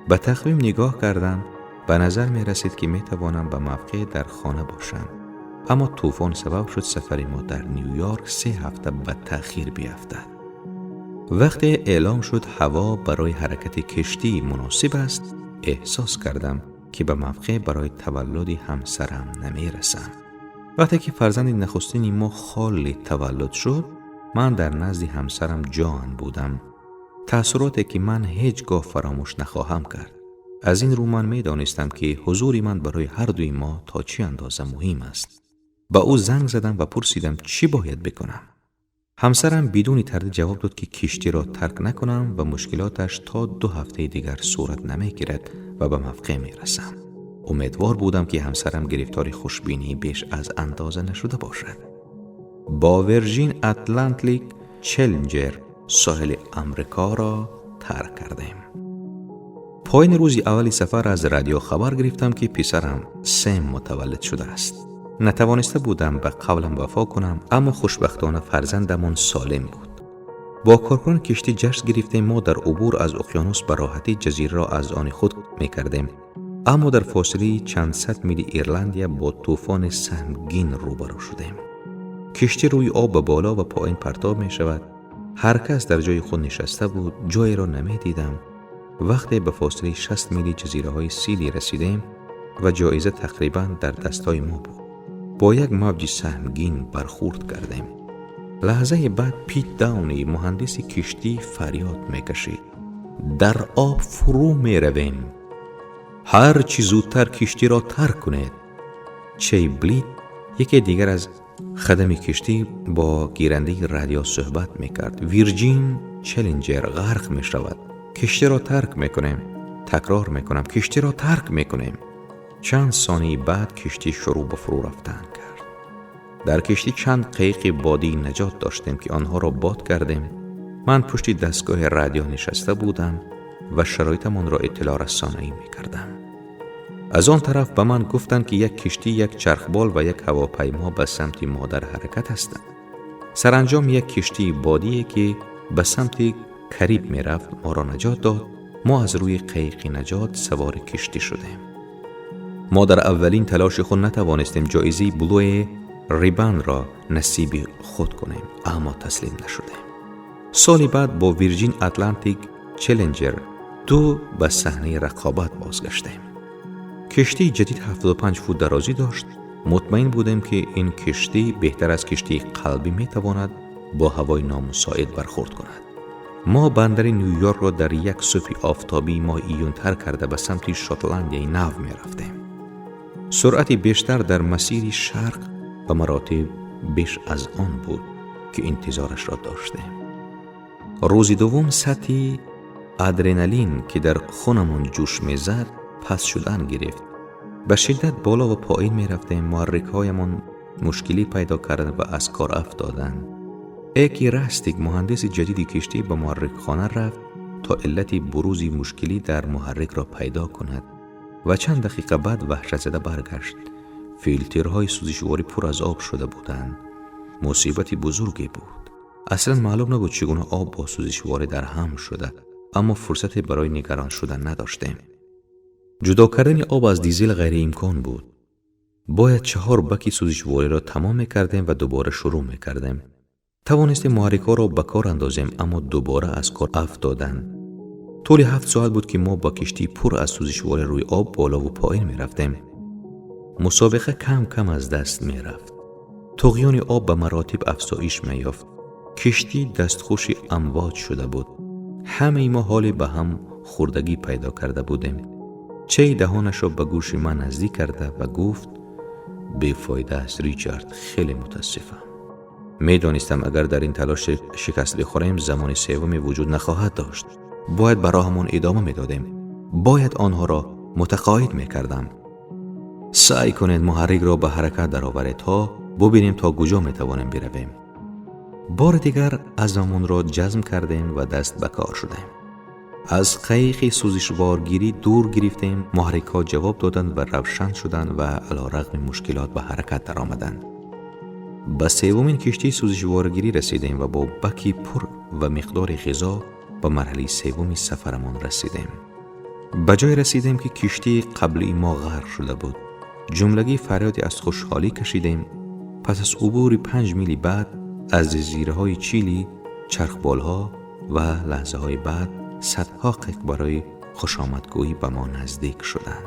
Ба тақвим нигоҳ кардам, ба назар мерасид, ки метавонам ба мавқеъ дар хона бошам. Аммо тӯфон сабаб шуд сафари мо дар Нью-Йорк 3 ҳафта ба таъхир биафтад. Вақте эълом шуд ҳаво барои ҳаракати киштӣ муносиб аст, эҳсос кардам, ки ба мавқеъ барои таваллуди ҳамсарам намерасам. Вақте ки фарзанди нахустини мо Холли таваллуд шуд, ман дар назди ҳамсарам Ҷоан будам. Таассуроте, ки ман ҳеҷ гоҳ фаромӯш нахоҳам кард. Аз ин рӯ ман медонистам, ки ҳузури ман барои ҳар дуи мо то чӣ андоза муҳим аст. Ба ӯ занг задам ва пурсидам, чӣ бояд бикунам. Ҳамсарам бидуни тардид ҷавоб дод, ки киштиро тарк накунам ва мушкилоташ то 2 ҳафтаи дигар сурат намегирад ва ба мавқеъ мерасам. Умедвор будам, ки ҳамсарам гирифтори хушбинии беш аз андоза нашуда бошад. با Virgin Atlantic Challenger ساحل امریکا را ترک کردیم. پایان روز اول سفر از رادیو خبر گرفتم که پسرم سم متولد شده است. نتوانسته بودم به قولم وفا کنم، اما خوشبختانه فرزندمان سالم بود. با کارکنان کشتی جشن گرفتیم. ما در عبور از اقیانوس به راحتی جزیره را از آن خود میکردیم، اما در فاصله چند صد میل ایرلندیا با طوفان سهمگین روبرو شدیم. کشتی روی آب به بالا و پایین پرتاب می شود. هر کس در جای خود نشسته بود، جایی را نمی دیدم. وقتی به فاصله 60 میل جزیره های سیلی رسیدیم و جایزه تقریبا در دستای ما بود، با یک موج سهمگین برخورد کردیم. لحظه بعد پیت داونی، مهندس کشتی، فریاد میکشید: در آب فرو می رویم، هر چی زودتر کشتی را ترک کنید. چی بلیت، یکی دیگر از خدم کشتی، با گیرنده رادیو صحبت میکرد: Virgin Challenger غرق می شود، کشتی را ترک میکنیم، تکرار میکنم، کشتی را ترک میکنیم. چند ثانیه بعد کشتی شروع به فرو رفتن کرد. در کشتی چند قایق بادی نجات داشتیم که آنها را باد کردیم. من پشت دستگاه رادیو نشسته بودم و شرایطمان را اطلاع رسانایی می کردم. از آن طرف به من گفتند که یک کشتی، یک چرخبال و یک هواپیما به سمت ما در حرکت هستند. سرانجام یک کشتی بادی که به سمت کریب می رفت ما را نجات داد. ما از روی قایق نجات سوار کشتی شدیم. ما در اولین تلاش خود نتوانستیم جایزه Blue Riband را نصیب خود کنیم، اما تسلیم نشدیم. سال بعد با Virgin Atlantic Challenger 2 به صحنه رقابت بازگشتیم. کشتی جدید 75 فوت درازی داشت. مطمئن بودیم که این کشتی بهتر از کشتی قبلی می تواند با هوای نامساعد برخورد کند. ما بندر نیویورک را در یک صبح آفتابی ماه ایون ترک کرده به سمت شوتلندیای نو می رفتیم. سرعت بیشتر در مسیر شرق به مراتب بیش از آن بود که انتظارش را داشتیم. روز دوم سطح ادرنالین که در خونمان جوش میزد پس شدن گرفت. به شدت بالا و پایین می رفتیم. محرک هایمان مشکلی پیدا کردند و از کار افتادند. اکی رستیک، مهندس جدید کشتی، به محرک خانه رفت تا علت بروز مشکلی در محرک را پیدا کند و چند دقیقه بعد وحشت زده برگشت. فیلترهای سوزشواری پر از آب شده بودند. مصیبت بزرگی بود. اصلا معلوم نبود چگونه آب با سوزشواری در هم شده، اما فرصت برای نگران شدن نداشتیم. جدا کردن آب از دیزل غیر امکان بود. باید 4 بکی سوزشواری را تمام میکردیم و دوباره شروع میکردیم. توانستیم محرک‌ها را به کار اندازیم، اما دوباره از کار افتادند. طول 7 ساعت بود که ما با کشتی پر از سوزشواری روی آب بالا و پایین می رفتیم. مسابقه کم کم از دست می رفت. طغیان آب به مراتب افزایش می یافت. کشتی دستخوش امواج شده بود. همه ما حال به هم خوردگی پیدا کرده بودیم. چه دهانش را به گوش من نزدیک کرده و گفت: بی‌فایده است ریچارد، خیلی متاسفم. می دانستم اگر در این تلاش شکست بخوریم زمان سومی وجود نخواهد داشت. باید برای همان ادامه می دادیم. باید آنها را متقاعد می کردم. سعی کنید محرک را به حرکت درآورید تا ببینیم تا کجا می توانیم برویم. بار دیگر عزممان را جزم کردیم و دست به کار شدیم. از قایق سوزشوارگیری دور گرفتیم. محرک ها جواب دادند و روشن شدند و علی رغم مشکلات به حرکت درآمدند. به سومین کشتی سوزشوارگیری رسیدیم و با بکی پر و مقدار غذا به مرحله سوم سفرمان رسیدیم. به جای رسیدیم که کشتی قبلی ما غرق شده بود. جملگی فریادی از خوشحالی کشیدیم. پس از عبور 5 میل بعد از جزیره های چیلی، چرخبالها و لحظه های بعد صدها قایق برای خوش آمدگویی به ما نزدیک شدند.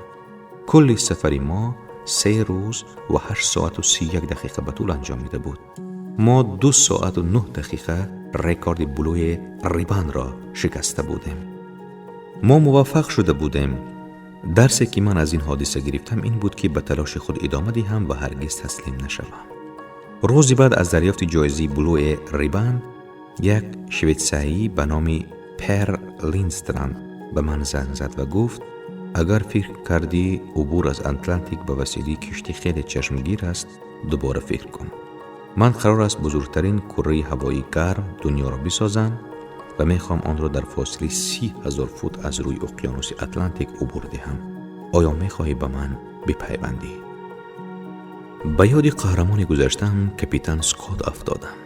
کل سفر ما 3 روز و 8 ساعت و 31 دقیقه به طول انجامیده بود. ما 2 ساعت و 9 دقیقه رکورد Blue Riband را شکسته بودیم. ما موفق شده بودیم. درسی که من از این حادثه گرفتم این بود که به تلاش خود ادامه دهم و هرگز تسلیم نشوم. روزی بعد از دریافت جایزه Blue Riband، یک شویتسایی به نام پر لیندستران به من زنگ زد و گفت: اگر فکر کردی عبور از اتلانتیک به وسیله کشتی خیلی چشمگیر است، دوباره فکر کن. Ман қарор аст бузургтарин курраи ҳавоии гарм дунёро бисозам ва мехоҳам онро дар фосилаи 30 000 фут аз рӯи уқёнуси Атлантик убур диҳам. Оё мехоҳӣ ба ман бипайвандӣ? Ба ёди қаҳрамони гузаштаам, капитан Скот, афтодам.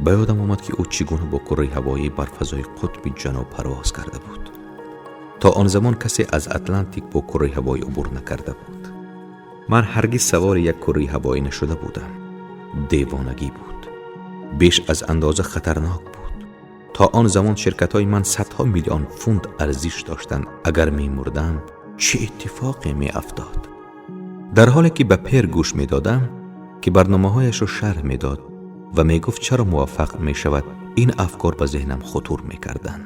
Ба ёдам омад, ки ӯ чӣ гуна бо курраи ҳавоӣ бар фазои қутби ҷануб парвоз карда буд. То он замон касе аз Атлантик бо курраи ҳавоӣ убур накарда буд. Ман ҳаргиз савори як курраи ҳавоӣ нашуда будам. Девонагӣ буд, беш аз андоза хатарнок буд. То он замон ширкатҳои ман садҳо миллион фунт арзиш доштанд. Агар мемурдам, чӣ иттифоқе меафтод? Дар ҳоле ки ба Пер гӯш медодам, ки барномаҳояшро шарҳ медод ва мегуфт, чаро муваффақ мешавад, ин афкор ба зеҳнам хутур мекарданд.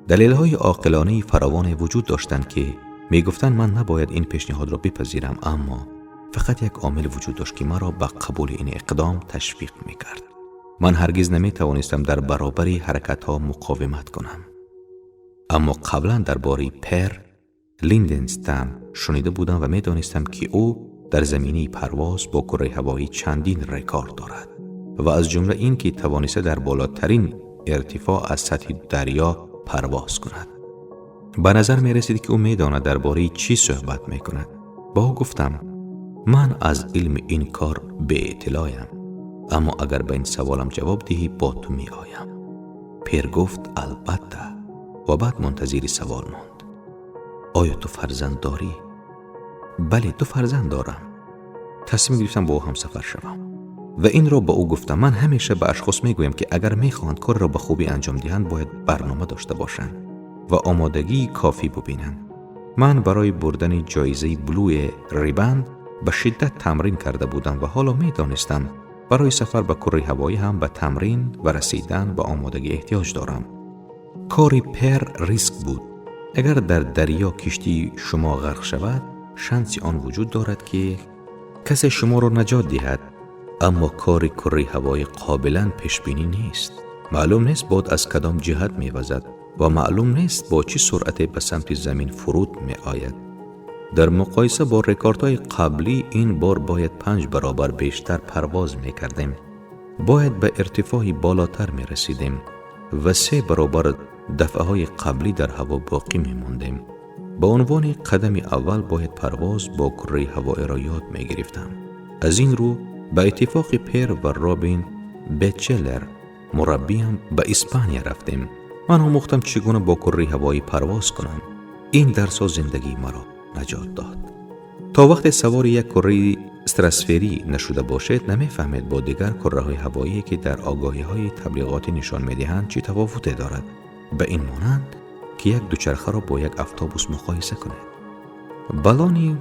Далелҳои оқилонаи фаровоне вуҷуд доштанд, ки мегуфтанд, ман набояд ин пешниҳодро бипазирам, аммо фақат як омил вуҷуд дошт, ки маро ба қабули ин иқдом ташвиқ мекард. Ман ҳаргиз наметавонистам дар баробари ҳаракатҳо муқовимат кунам. Аммо қаблан дар бораи Пер Линденстам шунида будам ва медонистам, ки ӯ дар заминаи парвоз бо курраи ҳавоӣ чандин рекорд дорад ва аз ҷумла ин ки тавониста дар болотарин иртифоъ аз сатҳи дарё парвоз кунад. Ба назар мерасид, ки ӯ медонад, дар бораи чӣ суҳбат мекунад. Ба ӯ гуфтам: «Ман аз илми ин кор беиттилоям, аммо агар ба ин саволам ҷавоб диҳӣ, бо ту меоям». Пер гуфт: «Албатта», ва баъд мунтазири савол монд. «Оё ту фарзанд дорӣ?» «Бале, ду фарзанд дорам». Тасмим гирифтам бо ӯ ҳамсафар шавам ва инро ба ӯ гуфтам. Ман ҳамеша ба ашхос мегӯям, ки агар мехоҳанд корро ба хубӣ анҷом диҳанд, бояд барнома дошта бошанд ва омодагии кофӣ бубинанд. Ман барои бурдани ҷоизаи Блуе Рибанд ба шиддат тамрин карда будам ва ҳоло медонистам, барои сафар ба курраи ҳавоӣ ҳам ба тамрин ва расидан ба омодагӣ эҳтиёҷ дорам. Кори Пер риск буд. Агар дар дарё киштии шумо ғарқ шавад, шанси он вуҷуд дорад, ки касе шуморо наҷот диҳад, аммо кори курраи ҳавоӣ қобилан пешбинӣ нест. Маълум нест, бод аз кадом ҷиҳат мевазад ва маълум нест, бо чӣ суръате ба самти замин фуруд меояд. Дар муқоиса бо рекордҳои қаблӣ, ин бор бояд панҷ баробар бештар парвоз мекардем, бояд ба иртифои болотар мерасидем ва се баробар дафъаҳои қаблӣ дар ҳаво боқӣ мемондем. Ба унвони қадами аввал бояд парвоз бо курраи ҳавоиро ёд мегирифтам. Аз ин рӯ ба иттифоқи Пер ва Робин Бетчелер, мураббиям, ба Испания рафтем. Ман омӯхтам, чӣ гуна бо курраи ҳавоӣ парвоз кунам. Ин дарсҳо зиндагии маро наҷот дод. То вақте савори як курраи стратосферӣ нашуда бошед, намефаҳмед, бо дигар курраҳои ҳавоие, ки дар огаҳиҳои таблиғотӣ нишон медиҳанд, чӣ тафовуте дорад. Ба ин монанд, ки як дучархаро бо як автобус муқоиса кунед. Баллони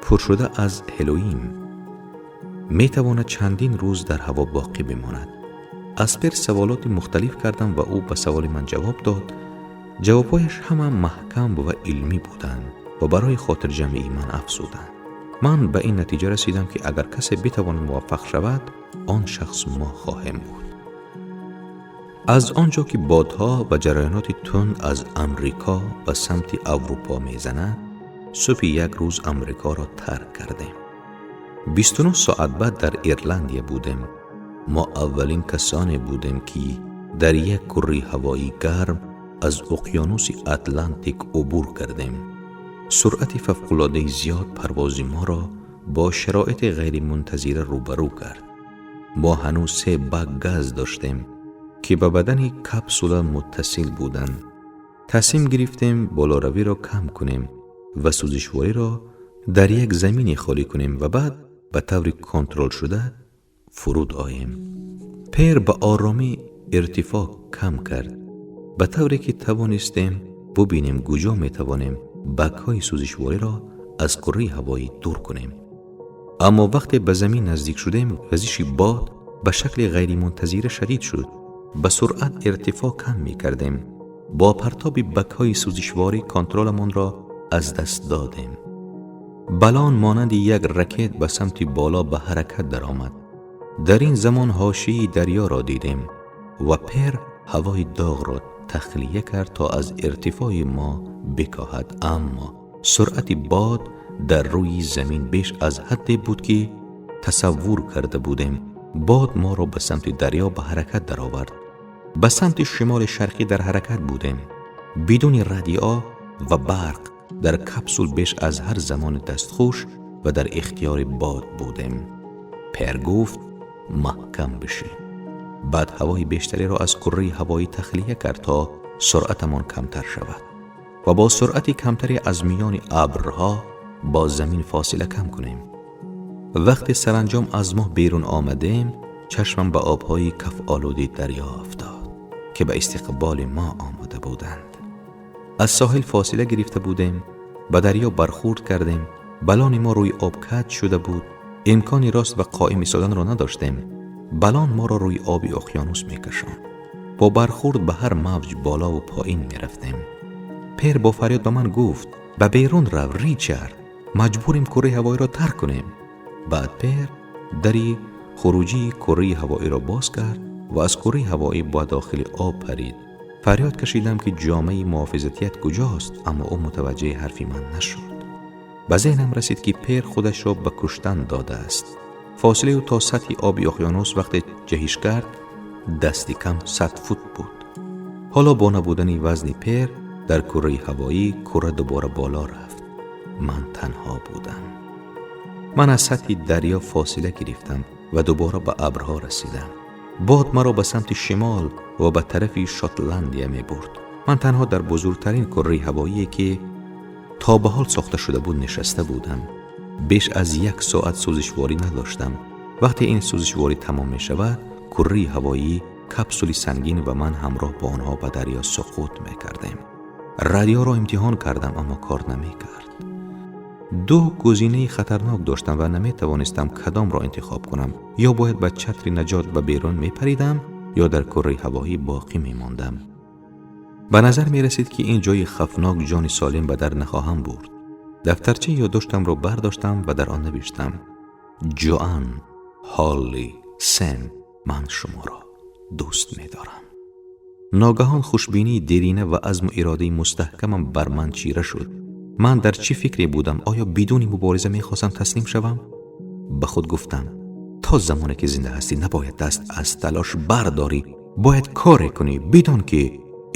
пуршуда аз ҳелиум метавонад чандин рӯз дар ҳаво боқӣ бимонад. Аз Пер саволоти мухталиф кардам ва ӯ ба саволи ман ҷавоб дод. Ҷавобҳояш ҳама маҳкам ва илмӣ буданд ва барои хотирҷамъии ман афзуданд. Ман ба ин натиҷа расидам, ки агар касе битавонад муваффақ шавад, он шахс мо хоҳем буд. Аз он ҷо ки бодҳо ва ҷараёноти тунд аз Амрико ба самти Аврупо мезанад, субҳи як рӯз Амрикоро тарк кардем. 29 соат баъд дар Ирландия будем. Мо аввалин касоне будем, ки дар як курраи ҳавоии гарм аз уқёнуси Атлантик убур кардем. Суръати фавқулодаи зиёд парвози моро бо шароити ғайримунтазира рӯбарӯ кард. Мо ҳанӯз се бак газ доштем, ки ба бадани капсула муттасил буданд. Тасмим гирифтем болоравиро кам кунем ва сӯзишвориро дар як замине холӣ кунем ва баъд ба таври контролшуда фуруд оем. Пер ба оромӣ иртифоъ кам кард, ба тавре ки тавонистем бубинем, куҷо метавонем бакҳои сӯзишвориро аз курраи ҳавоӣ дур кунем. Аммо вақте ба замин наздик шудем, вазиши бод ба шакли ғайримунтазира шадид шуд. Ба суръат иртифоъ кам мекардем. Бо партоби бакҳои сӯзишворӣ контроламонро аз даст додем. Балон монанди як ракет ба самти боло ба ҳаракат даромад. Дар ин замон ҳошияи дарёро дидем ва Пер ҳавои доғро тахлия кард, то аз иртифои мо бикоҳад, аммо суръати бод дар рӯи замин беш аз ҳадде буд, ки тасаввур карда будем. Бод моро ба самти дарё ба ҳаракат даровард. Ба самти шимоли шарқӣ дар ҳаракат будем. Бидуни радио ва барқ дар капсул беш аз ҳар замон дастхӯш ва дар ихтиёри бод будем. Пер гуфт: маҳкам бишин. Баъд ҳавои бештареро аз курраи ҳавоӣ тахлия кард то суръатамон камтар шавад ва бо суръати камтаре аз миёни абрҳо бо замин фосила кам кунем. Вақте саранҷом аз моҳ берун омадем, чашмам ба обҳои кафолуди дарё афтод, ки ба истиқболи мо омада буданд. Аз соҳил фосила гирифта будем, ба дарё бархӯрд кардем. Балони мо рӯи об каҷ шуда буд. Имкони рост ва қоим истоданро надоштем. Балон моро рӯи оби уқёнус мекашонд. Бо бархӯрд ба ҳар мавҷ боло ва поин мерафтем. Пер бо фарёд ба ман гуфт: ба берун рав, Ричард, маҷбурем курраи ҳавоиро тарк кунем. Баъд Пер дари хуруҷии курраи ҳавоиро боз кард ва аз курраи ҳавоӣ ба дохили об парид. Фарёд кашидам, ки ҷомаи муҳофизатият куҷост, аммо ӯ мутаваҷҷеҳи ҳарфи ман нашуд. Ба зеҳнам расид, ки Пер худашро ба куштан додааст. Фосилаи ӯ то сатҳи оби уқёнус вақте ҷаҳиш кард, дасти кам 100 фут буд. Ҳоло бо набудани вазни Пер дар курраи ҳавоӣ, курра дубора боло рафт. Ман танҳо будам. Ман аз сатҳи дарё фосила гирифтам ва дубора ба абрҳо расидам. Бод маро ба самти шимол ва ба тарафи Шотландия мебурд. Ман танҳо дар бузургтарин курраи ҳавоие, ки то ба ҳол сохта шуда буд, нишаста будам. Беш аз 1 соат сӯзишворӣ надоштам. Вақте ин сӯзишворӣ тамом мешавад, курраи ҳавоӣ, капсули сангин ва ман ҳамроҳ бо онҳо ба дарё суқут мекардем. Радиоро имтиҳон кардам, аммо кор намекард. Ду гузинаи хатарнок доштам ва наметавонистам кадомро интихоб кунам. Ё бояд ба чатри наҷот ба берун мепаридам, ё дар курраи ҳавоӣ боқӣ мемондам. Ба назар мерасид, ки ин ҷои хафнок ҷони солим ба дар нахоҳам бурд. Дафтарчаи ёддоштамро бардоштам ва дар он навиштам: Ҷоан, Ҳолли, Сем, ман шуморо дӯст медорам. Ногаҳон хушбинии дерина ва азму иродаи мустаҳкамам бар ман чира шуд. Ман дар чӣ фикре будам? Оё бидуни мубориза мехостам таслим шавам? Ба худ гуфтам: то замоне ки зинда ҳастӣ, набояд даст аз талош бардорӣ, бояд коре кунӣ, бидон ки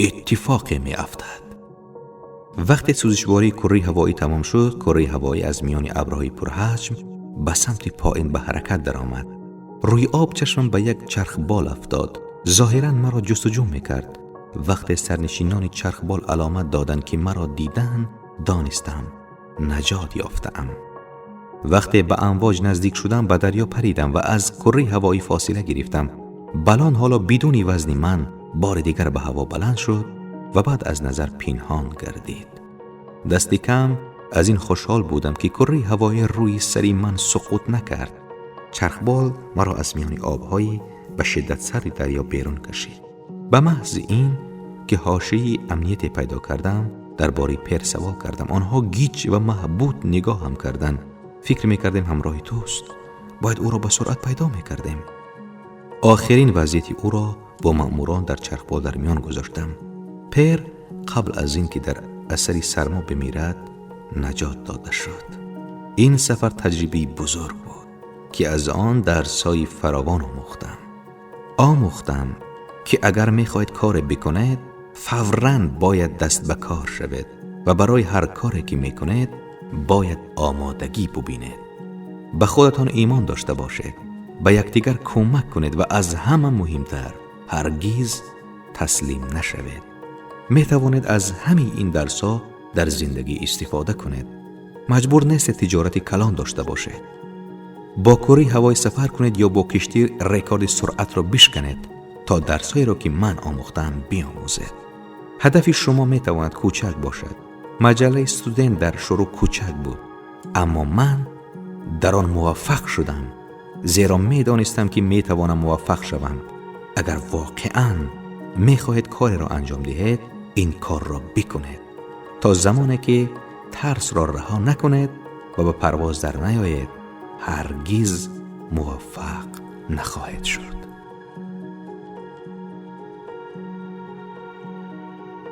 иттифоқе меафтад. Вақте сӯзишвории курраи ҳавоӣ тамом шуд, курраи ҳавоӣ аз миёни абрҳои пурҳаҷм ба самти поин ба ҳаракат даромад. Рӯи об чашмам ба як чархбол афтод. Зоҳиран маро ҷустуҷӯ мекард. Вақте сарнишинони чархбол аломат доданд, ки маро диданд, донистам наҷот ёфтаам. Вақте ба амвоҷ наздик шудам, ба дарё паридам ва аз курраи ҳавоӣ фосила гирифтам. Балон ҳоло бидуни вазни ман бори дигар ба ҳаво баланд шуд ва баъд аз назар пинҳон гардид. Дасти кам аз ин хушҳол будам, ки курраи ҳавоӣ рӯи сари ман суқут накард. Чархбол маро аз миёни обҳои ба шиддат сарди дарё берун кашид. Ба маҳзи ин ки ҳошияи амнияте пайдо кардам, дар бораи Пер савол кардам. Онҳо гиҷ ва маҳбут нигоҳам карданд. Фикр мекардем ҳамроҳи туст. Бояд ӯро ба суръат пайдо мекардем. Охирин вазъияти ӯро бо маъмурон дар чархбол дар миён гузоштам. Пер қабл аз ин ки дар асари сармо бимирад, наҷот дода шуд. Ин сафар таҷрибаи бузург буд, ки аз он дарсҳои фаровон омӯхтам. Омӯхтам, ки агар мехоҳед коре бикунед, фавран бояд даст ба кор шавед ва барои ҳар коре ки мекунед, бояд омодагӣ бубинед. Ба худатон имон дошта бошед, ба якдигар кӯмак кунед ва аз ҳама муҳимтар, ҳаргиз таслим нашавед. Метавонед аз ҳамаи ин дарсҳо дар зиндагӣ истифода кунед. Маҷбур нестед тиҷорати калон дошта бошед. Бо курраи ҳавоӣ сафар кунед ё бо киштӣ рекорди суръатро бишканед, то дарсҳоеро, ки ман омӯхтаам, биомӯзед. Ҳадафи шумо метавонад кӯчак бошад. Маҷаллаи Студент дар шурӯъ кӯчак буд, аммо ман дар он муваффақ шудам, зеро медонистам, ки метавонам муваффақ шавам. Агар воқеан мехоҳед кореро анҷом диҳед, ин корро бикунед. То замоне ки тарсро раҳо накунед ва ба парвоз дар наёед, ҳаргиз муваффақ нахоҳед шуд.